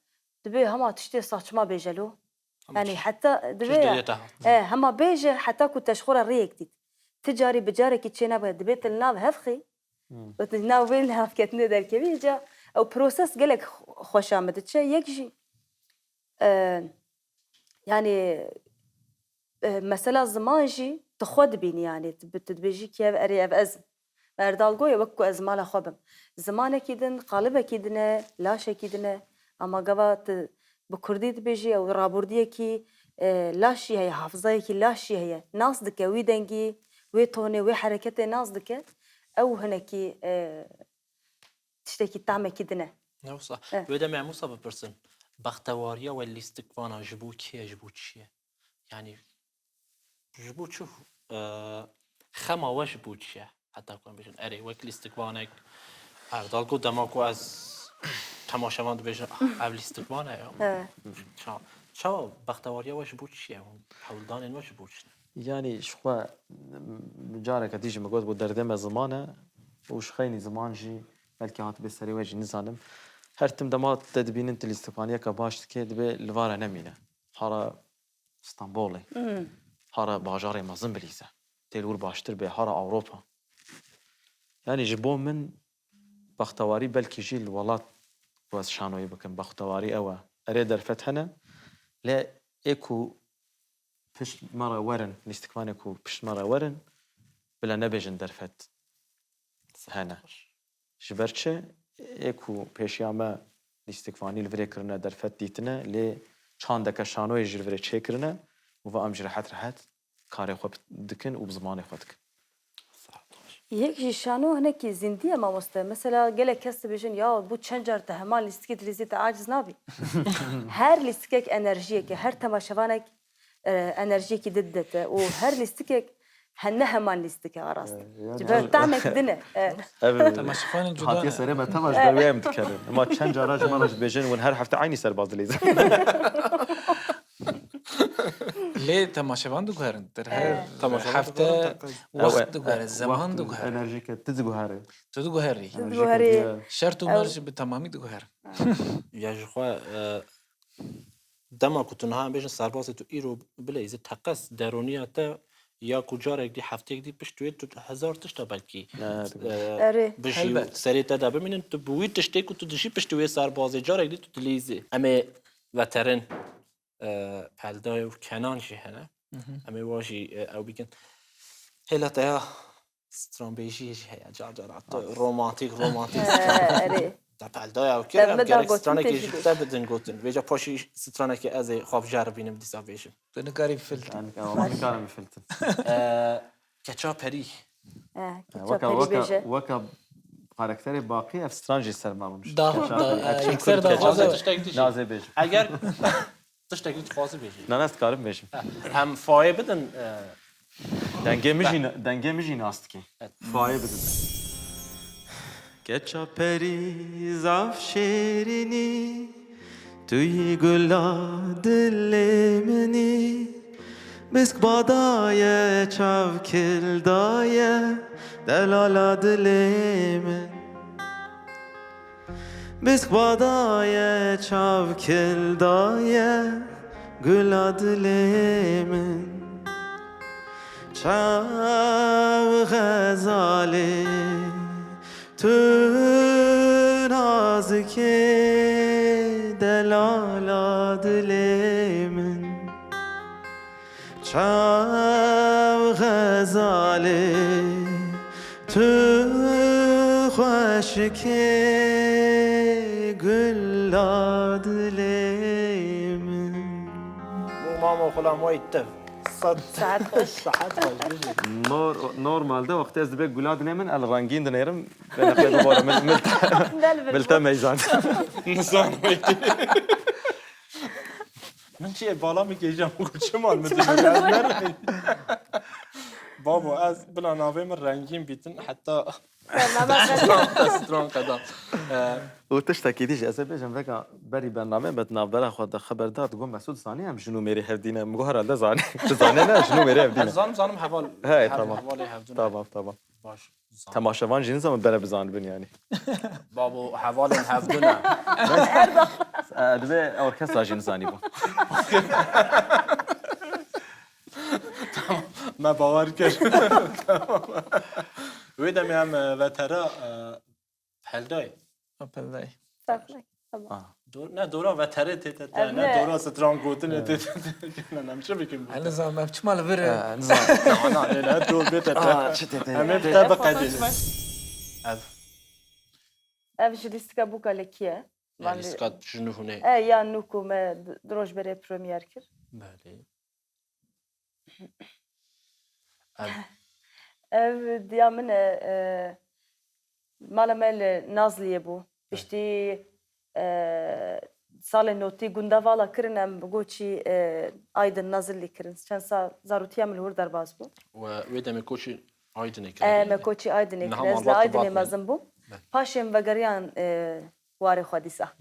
dibê hema tiştê saçma bêje lo. Yanî heta dibê ya, e, hema bêje heta ku te ji xwe re rêyek dît. Ti carî bi carekî çênabe, dibê tu li nav hev xî. Hmm. Û tu nav wê navketinê derkevî, ca ew proses gelek xweşa min diçe. Yek jî, e, yanî, e, mesela ziman jî tu xwe dibînî, yanî tu bi-, tu dibêjî kî ev, erê ev ez im. Erdal goye wek ku ez mala xwe bim. Zimanekî din, qalibekî din e, laşekî din e. Ama gava tu bi kurdî dibêjî, ew rabûrdiyekî, e, laş jî heye, hafizayekî laş jî heye. Nas dike wî dengî, wê tonê, wê hereketê nas dike. Ew hinekî, e, tiştekî tamekî din e. Ne wisa. Eh. Wê demê em wisa bipirsin. Bextewariya we lîstikvana ji bo kê ye, ji bo çi ye? Yanî ji bo çi, e, xema we ji bo çi ye? Heta ku em bêjin, erê, wek lîstikvanek, Erdal got, dema ku ez temaşevan dibêjin, "Ah, ev lîstikvan e ya." Evet. Ça-, çawa bextewariya we ji bo çi ye? Hewldanên we ji bo çi ne? Yanî ji xwe, m-, careke dî jî min got, got, derdê me ziman e û ji xeynî ziman jî belkî hatibe serê we jî nizanim. Her tim dema te dibînin tu lîstikvaniyeke baş dikê, dibê li va re nemîne. Hara Stenbolê. Hmm. Hara bajarê mezin bilîze. Tê li wir baştir bê, hara Ewropa. Yanî ji bo min bextewarî belkî jî li welat ku ez şanoyî bikim. Bextewarî ew e. Erê derfet hene, lê ê ku pişt me re werin, lîstikvanê ku pişt me re werin, bila nebêjin derfet hene. Ji ber çi? Ê ku pêşiya me lîstikvanî li virê kirine, derfet dîtine, lê çandeke şanoyê jî li virê çêkirine û va em jî rehet rehet karê xwe dikin û bi zimanê xwe dikin. Yek jî şano hinekî zîndî ye mamoste. Mesela gelek kes dibêjin, "Ya bû çend car te heman lîstikê dilîzî, te aciz nabî." Her lîstikek enerjiyek e, her temaşevanek e, enerjiyekî din dide te û her lîstikek he-, ne heman lîstik e, a rast. E, yani Ji ber tamek din e. E. Ev Temaşevanên cuda hatiye ne? Serê me, tema ji ber wê em dikerin. Ema çend cara ji me re jî dibêjin, hûn her hefte eynî serbaz dilîzin. Lê temaşevan diguherin. Ter her E. Temaşevan hefte diguherin, teqez. Ew wext e, diguhere, zeman wext, diguhere. Enerjîke tu diguherî. Tu diguherî. Tu Enerjîke diguherî. diye. Şert û Ew merc bi temamî diguherin. Ya ji xwe, e, dema ku tu niha em bêjin serbazê tu îro bileyzî teqez derûniya te ya ku carek dî hefteyek dî pişt wê tu hezar tişta belkî, Evet. e, Erê. bijî û Helbet. serê te de bimînin, tu bi wî tiştê ku tu dijî piştî wê serbazê carek dî tu dilîzî. Em ê veterin, e, Peldayê û Kenan jî hene. Hı hı. Em ê wa jî, e, ew bikin. Hêla te ya stranbêjiyê jî heye, car cara tu Rast. romantîk, romantîk He, stran. erê. Te Peldayê ew kir, Te em min da gerek gotin stranekê tê jî jî te bidin gotin. Vêca paşî stranekê ez ê xwe biceribînim dîsa bêjim. Tu nikarî filtî. Yani, ama nikarim filtin. E, Keça Perî. Eh, Keça Weka, Perî weka, bêje. weka karakterê Baqî ev stran jî ser me rûnişt. Da, Keça da, Perî. e, Ev çi yekser kurd da Keça xwaze. Perî. Tiştek dişî. Nazê bêjim. Eger tiştek dî dixwazî bêjî. Na, na, ez dikarim bêjim. Em fayê bidin, e, Dengê min jî, dengê min jî nas dike. Evet. Fayê bidin. Keça perî zaf şêrînî, tu yî gula dilê min î. Bisk badaye, çav kildaye, delala dilê min. Bisk badaye, çav kildaye, gula dilê min. Çav xezalê, tu nazikê. dilê min. Çav xezalê tu xweşikê gula dilê min. Bo mamo xulam wey tev. Sed. Saet xweş. Saet xweş, bijî. Nor-, normalde wextê ez dibe gula dilê min, el rengîn dinêrim. Bêne xwe bibore, mil-, mil-, Ne li vir milte bû. Meyzan. Nizan wekî. Min çi bala min kêjan û çi mal min Çi mal dibir, ez min? Nereyim? Babo, ez bila navê min rengîn bîtin, heta Bername stran, stran qeda. Ee, Û tiştekî dî jî ez ê bêjim, veka berî bername me di navbera xwe de xeber da, digot, Mesûd zanî em jin û mêrê hevdî ne? Min got, herhalde zanî. Tu zanî ne, jin û mêrê hevdî ne. Ez zanim, zanim heval. He, hev-, tamam. Hevalê hevdû ne. Tamam, tamam. Baş. Zan. Temaşevan jî nizanin bere bizanibin yani. Babo, hevalên hevdû ne. E, divê orkestra jî nizanîbû. Tamam, me bawer kir. Tamam. Wê demê em, e, vetera, e, Peldayê. Ha, peldayê. Saflay. Tamam. Ah. Dor-, ne, dora veterê tê te, te, Ev ne, ne? Dora stran gotinê tê te, te. Ne, ne, em çi bikin bu? Ez nizanim, ev çima li vir e? Eh, nizanim. Na, na, ne, ne, dor bê te, te. Ah, çi tê te? Em ê te biqedînin. Ev. Ev ji lîstika bûka lekî ye. Van lîstika ji nû hûnê. E, ya nû ku me d-, di roj berê premiyer kir. Belê. Ev diya min e, e, mala me li Nazliyê bû. Piştî, e, salê notî gunda vala kirin, em bi goçî, e, Aydin Nazilli kirin. Çend sal zarotiya min li wir derbas bû. We wê demê koçî Aydinê kirin. E, me koçî Aydinê kirin. Ez li Aydinê mezin bûm. Paşê min vegeriyan, e, warê xwe dîsa.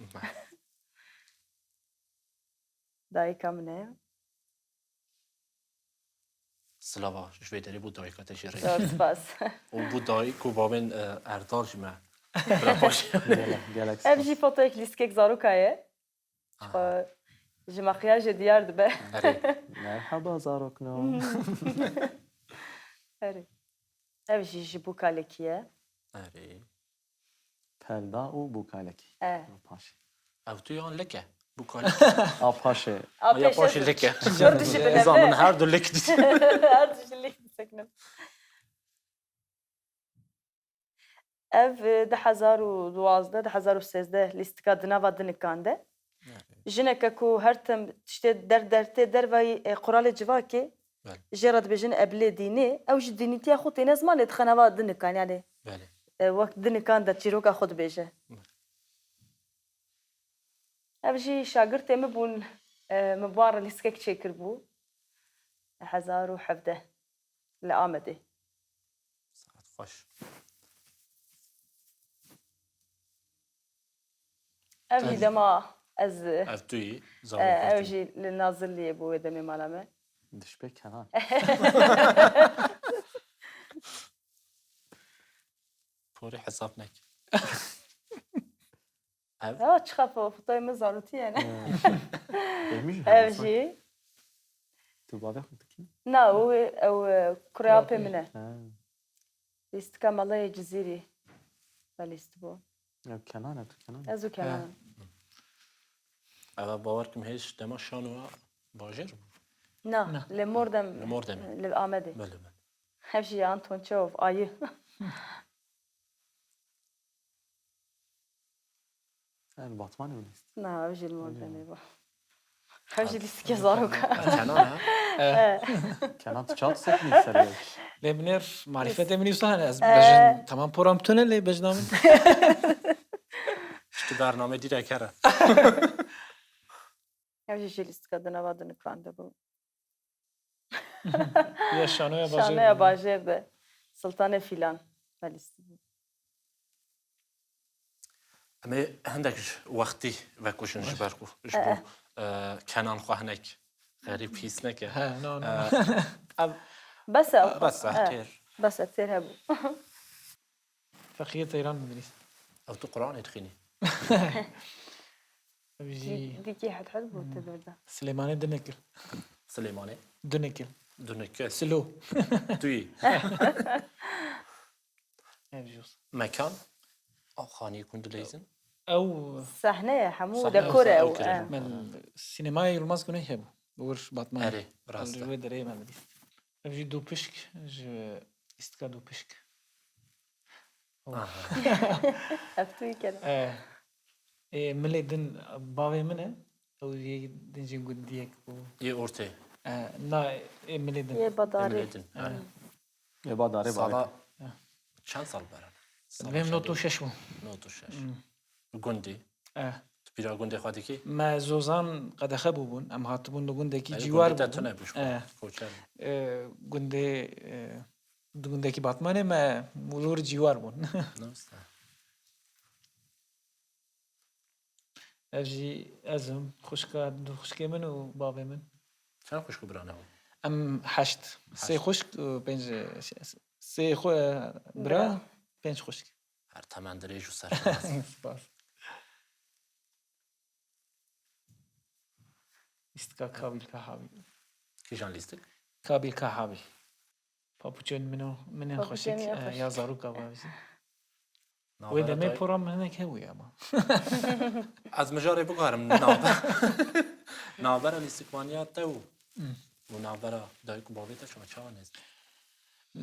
Dayika min e. Silava ji vê derê bû dayika te jî rê. Zor spas. Û bû dayik û bavên, e, Erdal ji me. Bira xweş. Gelek, gelek spas. Ev jî fotoyek lîstikek zaroka ye. Aha. Xwe ji makyajê diyar dibe. Erê. Merhaba zarokno. Erê. Ev jî ji bûka lekî ye. Erê. Pelda û bûkalekî. E. Paşê. Ev tu yan lek e? Bûkalek. A paşê. A ya paşê lek e. Her du ji bin. Min her du lek dît. Her du ji lek disekinin. Ev, e, du hezar û duwazdeh, du hezar û sêzdeh lîstika di nava dinikan de. Evet. Jineke ku her tim tiştê der, dertê dervayî, e, quralê civakê, Belê. Jê re dibêjin eblê dînê, ew ji dînîtiya xwe têne ziman lê dixe nava dinikan, yani, Belê. E, wek dinikan de çîroka xwe dibêje. Belê. Ev jî şagirtê min bûn, e, min bi wan re lîstikek çêkiribû. Hezar û hevdeh li Amedê. Saet xweş. Ev jî dema ez, Ev tu yî, e, zarokatî. Ev jî li Nazirliyê bû wê demê mala me. Dişpê Kenan. Porê hesab nek. Ev? Ya, çiqa fo-, fotoyê min zarotî ye, ne? Ev jî. Tu bavê xwe dikî? Na, ew, ew, e, kurê apê min e. Ha. Lîstika Melayê Cizîrî. Me lîstibû. Ev Kenan e, tu Kenan e. Ez û Kenan. Ha. Ev bawer kim hêj dema şano bajêr bû? Na, Na. Li Mordem, Li Mordem. Li Amedê. Belê, belê. Ev jî Anton Çehov, ayı. Ev Batmanê û lîst. Na, ev jî li Mordemê bû. Ev jî lîstikê zarok e. Kenan ha? E. Kenan tu çawa disekînî ser yek? Lê binêr marîfetê min wisa hene. Ez bejin tamam poram tune lê bejna min. Piştî bername dîrek here. Ev jî ji lîstika di nava dinikan de bû. Ya şanoya bajêr Şanoya bû. Bajêr de. Sultanê Fîlan. Me lîstibû. Em ê hindek ji wextî vekujin ji ber xwe. Ji bo, e, Kenan xwe hinek xerîb hîs neke. He, no, no. E, ev, Bes e, e, bes e, e, têr. Bes e, têr hebû. Feqiyê Teyran binivîs. Ew tu Qur'anê dixwînî? Ev jî Dî-, dîkî hed hed bû te berda. Silêmanê Dunekil. Silêmanê? Dunekil. Dunekil. Silo. Tu yî. Ev jî wisa. Mekan? Axanî Gunduleyzin. Ew Sehne ye, hemû Sahne dekor e ew ew. kirin. E. me sînemayê Yilmaz Guney hebû. Wir Batman. Erê, rast Ji e. wê derê me dibîst. Ev jî du pişk ji îstika du pişk. Aha. Ev tu yî kere. E, ê milê din bavê min e. Ew yê din jî gundiyek bû. Yê ortê. E, na ê milê din. Yê badarê. Emredin. E, Ê badarê Sala badarê. çend sal bera? Vêm not û şeş bû. Not û şeş. Hmm. Gundî. E. Tu pîra gundê xwe dikî? Me Zozan qedexe bûbûn. Em hatibûn li gundekî Yanî cîwar gundî te bûbûn. tune bû ji E, xwe. Koçer. e, gundê, e, di gundekî Batmanê me li wir cîwar bûn. Newsa. Ev jî ez im, xwişka du xwişkê min û bavê min. Çend xwişk û bira ne hûn? Em heşt. Sê Heşt. Xwişk û pênc, sê xwe bira, Bira. Pênc xwişk. Her temen dirêj û serşenas. Spas. Lîstika Kabil ka Habil. Kîjan lîstik? Kabil ka Habil. Papuçên min û min ên Papuçên xweşik, ya e, xweşik. ya zarok avavizî. Wê Navbera demê day- pora min hinek hebûye ama. Ez mijarê biguherim navber. Navbera lîstikvaniya te û Hmm. û navbera dayik û bavê te şima çawa nêz?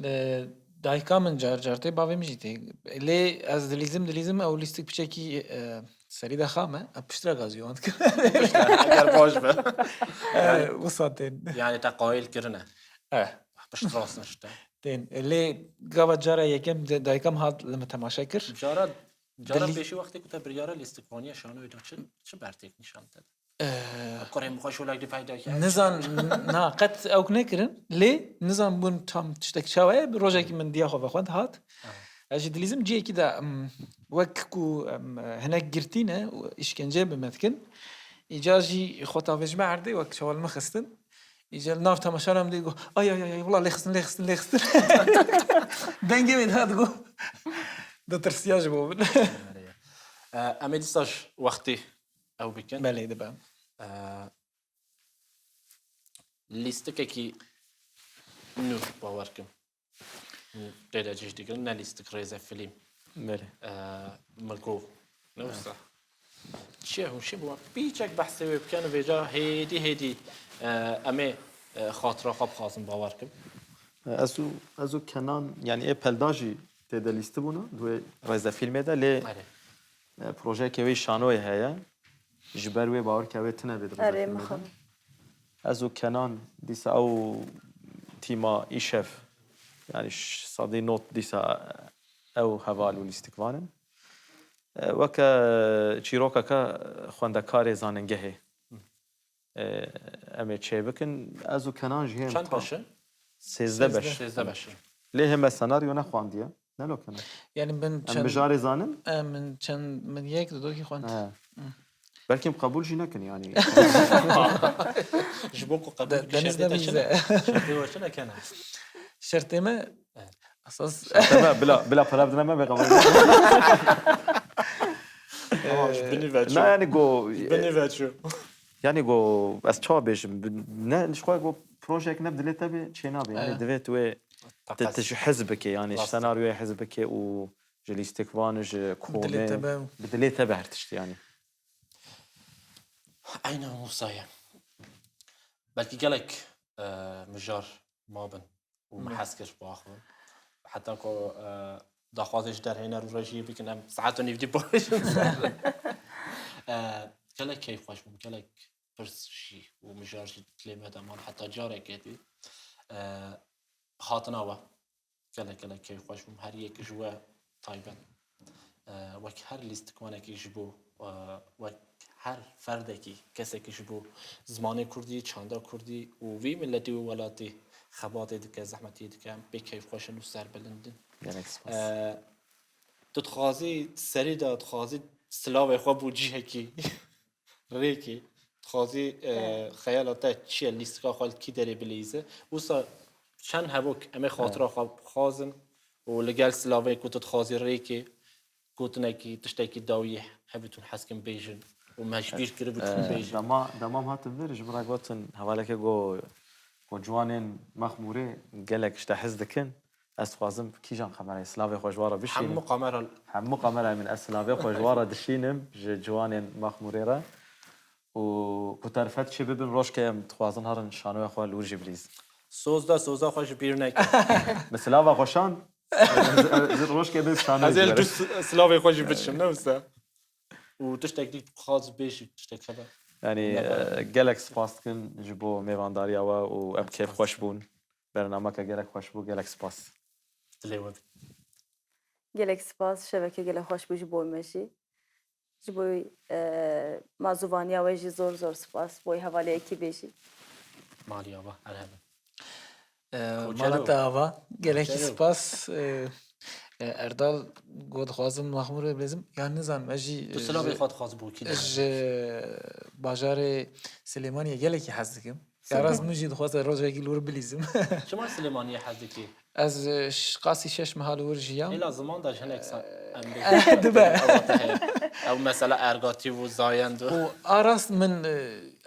Li dayika min car car tê, bavê min jî tê. Lê ez dilîzim, dilîzim ew lîstik piçekî, e, serî de xam e. Ev piştre gazî wan dikim. Eger baş be. E, wisa tên. Yani te qayil kirine. E, Pişt rast işte. Tên. Lê gava cara yekem de dayika min hat li min temaşe kir. Cara, cara Dilî- pêşî wextê ku te biryara lîstikvaniya şanoyê da çi, çi bertêk nîşan te? E, Kurê min xwe şolek di feyda kir. Nizan, na, qet ew nekirin. Lê nizan bûn tam tiştek çawa ye. Rojekî min diya xwe vexwend hat. Ez jî dilîzim ciyekî de, em, wek ku, em, hinek girtî ne û îşkence bi me dikin. Îca jî xwe tavêjime erdê wek çawa li min xistin. Îca li nav temaşan em dê got, "Ay, ay, ay, ay, wila lê xistin, lê xistin, lê xistin." Dengê wê dihat got, ditirsiya ji bo min. E, em ê dîsa ji wextê ew bikin. Belê dibe. E, lîstikekî nû bawer kim. Tê de cih dikirin, ne lîstik rêze fîlm. Belê. E, min got. Ne wisa. Çi ye hûn şî bû? Pîçek behsê wê bikin, vêca hêdî hêdî, e, em ê, e, xatira xwe bixwazin bawer kim. Ez û, ez û Kenan, yani ê pelda jî tê de lîstibûna, di wê rêzefîlmê de, lê, Erê. e, projeyeke wê şanoyê heye. Ji ber wê bawer ke wê tune bê di Erê, rêzefîlmê de. mixabin. Ez û Kenan dîsa ew tîma îşev, yani ş-, sedî not dîsa ew heval û lîstikvan in. E, weke çîrokeke xwendekarê zanîngehê, e, em ê çêbikin. Ez û Kenan jî hê Çend ta- beş in? Sêzdeh beş. Sêzdeh beş in. Lê heme senaryo nexwandiye. Ne lo Kenan? Yani min Em çend, mijarê zanin? e, min çend, min yek dodokî xwend. He. Belkî em qebûl jî nekin yani. Ji bo ku De- qebûl bike Deniz şertê te Deniz çi ne? e. Şertê we çi ne Kenan? Şertê me esas Deme, bila, bila para bidine me bê qebûl. Ama ji binî ve çû. Na yani go, Binî ve çû. yani go, ez çawa bêjim? Ne, ji xwe go projek ne bi dilê te bê, çê nabê. Yani Evet. divê tu wê te, te ji hez bike, yani ji Rast. senaryoyê hez bike û ji lîstikvan, ji Dilê komê, te be. Bi dilê te be her tişt yani. Eyna Musa ye. Belkî gelek, e, mijar mabin û min Ne. hez kir biaxivim. Heta ku, e, daxwazê ji derhêner û rejiyê bikin, em saet û nîv dî birijin ser. E, gelek keyfxweş bûm, gelek pirs jî û mijar jî dilê me de man heta carekê dî. E, hatina we gelek gelek keyfxweş bûm. Her yek ji we taybet. E, wek her lîstikvanekî ji bo, e, wek her ferdekî, kesekî ji bo zimanê kurdî, çanda kurdî û vî miletî û welatî xebatê dike, zehmetiyê dike, em pê keyfxweş in û serbilind in. Gelek spas. E, tu dixwazî serî de, dixwazî silavê xwe bo cihekî rêkê, dixwazî, e, xeyala te çi ye, lîstika xwe li kî derê bileyîze. Wisa çend hevok em ê xatira xwe bixwazin û li gel silavê ku tu dixwazî rêkê, gotinekî, tiştekî dawiyê hebitûn heskin bêjin û me ji bîr kiribû Eh, bêjin. Dema, dema em hatin vir, ji min re gotin, hevaleke go, go ciwanên Mexmûrê gelek ji te hez dikin. Ez dixwazim kîjan kamerayê silavê xwe ji we re bişînim. Hemû kamera Hemû kamerayê min ez silavê xwe ji we re dişînim, ji ciwanên Maxmûrê re. Û ku terfet çê bibin, rojke em dixwazin herin şanoya xwe li wir jî bilîzin. Soz da soza xwe ji bîr neke. Bi silava xweşan, ez, ez rojke bê şanoyê Ez ê jî li were. du s- silavê xwe jî biçim, ne wisa? Û tiştek dî dixwaz bêjî, tiştek hebe. Yani e, gelek spas dikin ji bo mêvandariya we û em kêf xweş bûn. Bernameke gelek xweş bû, gelek spas. Dilê we bî. Gelek spas, şeveke gelek xweş bû ji bo me jî. Ji bo e, mazûvaniya we jî zor zor spas, bo hevalê ekîbê jî. Malî ava, her hebe. Ee, Koçero. Mala te ava. Gelekî Koçero. Spas. Ee, e, Erdal got dixwazim Maxmûrê bilêzim. Yan nizanim, ez jî Tu silavê xwe dixwaz bo kî dixwaz? Ji bajarê Silêmaniyê gelekî hez dikim. Ya rast min jî dixwaz rojekî li wir bilîzim. Çima Silêmaniyê hez dikî? Ez e, ş- qasî şeş meha li wir jiyam. Hêla ziman da ji hinek sa em Dibe. Ew mesela ergatî û zayend û û a rast min e,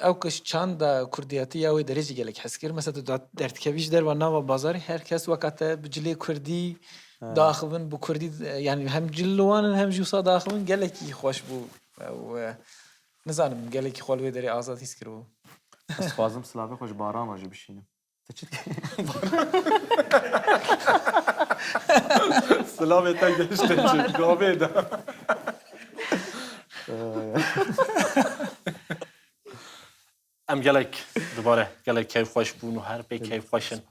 ew kiş çanda kurdiyatî ya wê derê jî gelek hez kir. Mesela tu da- derdikevî ji derva nava bazarê, her kes weka te bi cilê kurdî daxivin, bi kurdî e, yani hem cil li wan in hem jî wisa daxivin, gelekî xweş bû. Ew e, nizanim gelekî xwe li wê derê azad hîs kiribû. Ez dixwazim silavê xwe ji Baran re jî bişînim. Te çi dikî? Silavê te gehişte çi gavê de. Em gelek dubare gelek keyf xweş bûn û her pê keyf xweş in.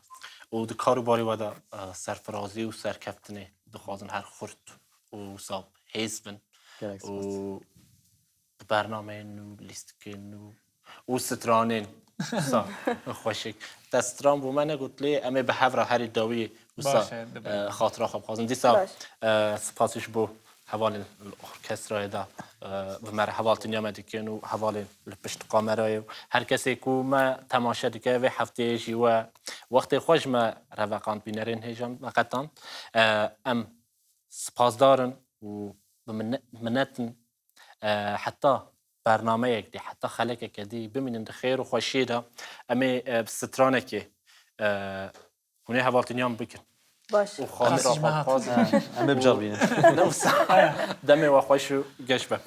Û di kar û barê we de e, serfirazî û serkeftinê dixwazin her xurt û wisa hêz bin. Gelek û spas. Bi bernameyên nû, lîstikên nû û stranên wisa xweşik. Te stran bo me negot lê em ê bi hev re herî dawî wisa Baş e, dibe. e, xatira xwe bixwazin. Dîsa Baş. e, spasî ji bo hevalên li orkestrayê de e, bi me re hevaltiniya me dikin û hevalên li pişt kamerayê û her kesê ku me temaşe dike vê hefteyê jî we wextê xwe ji me re veqand, bînerên hêja me qetand. E, em spasdar in û bi minne- minnet in. E, heta bernameyek dî, heta xelekeke dî bimînin di xêr û xweşiyê de. Em ê e, bi stranekê e, hûn ê hevaltiniyan bikin. Baş. Û xatira Qasî ji me xwe hat. bixwazin. Em ê biceribînin. Ne wisa. Demê we xweş û geş be.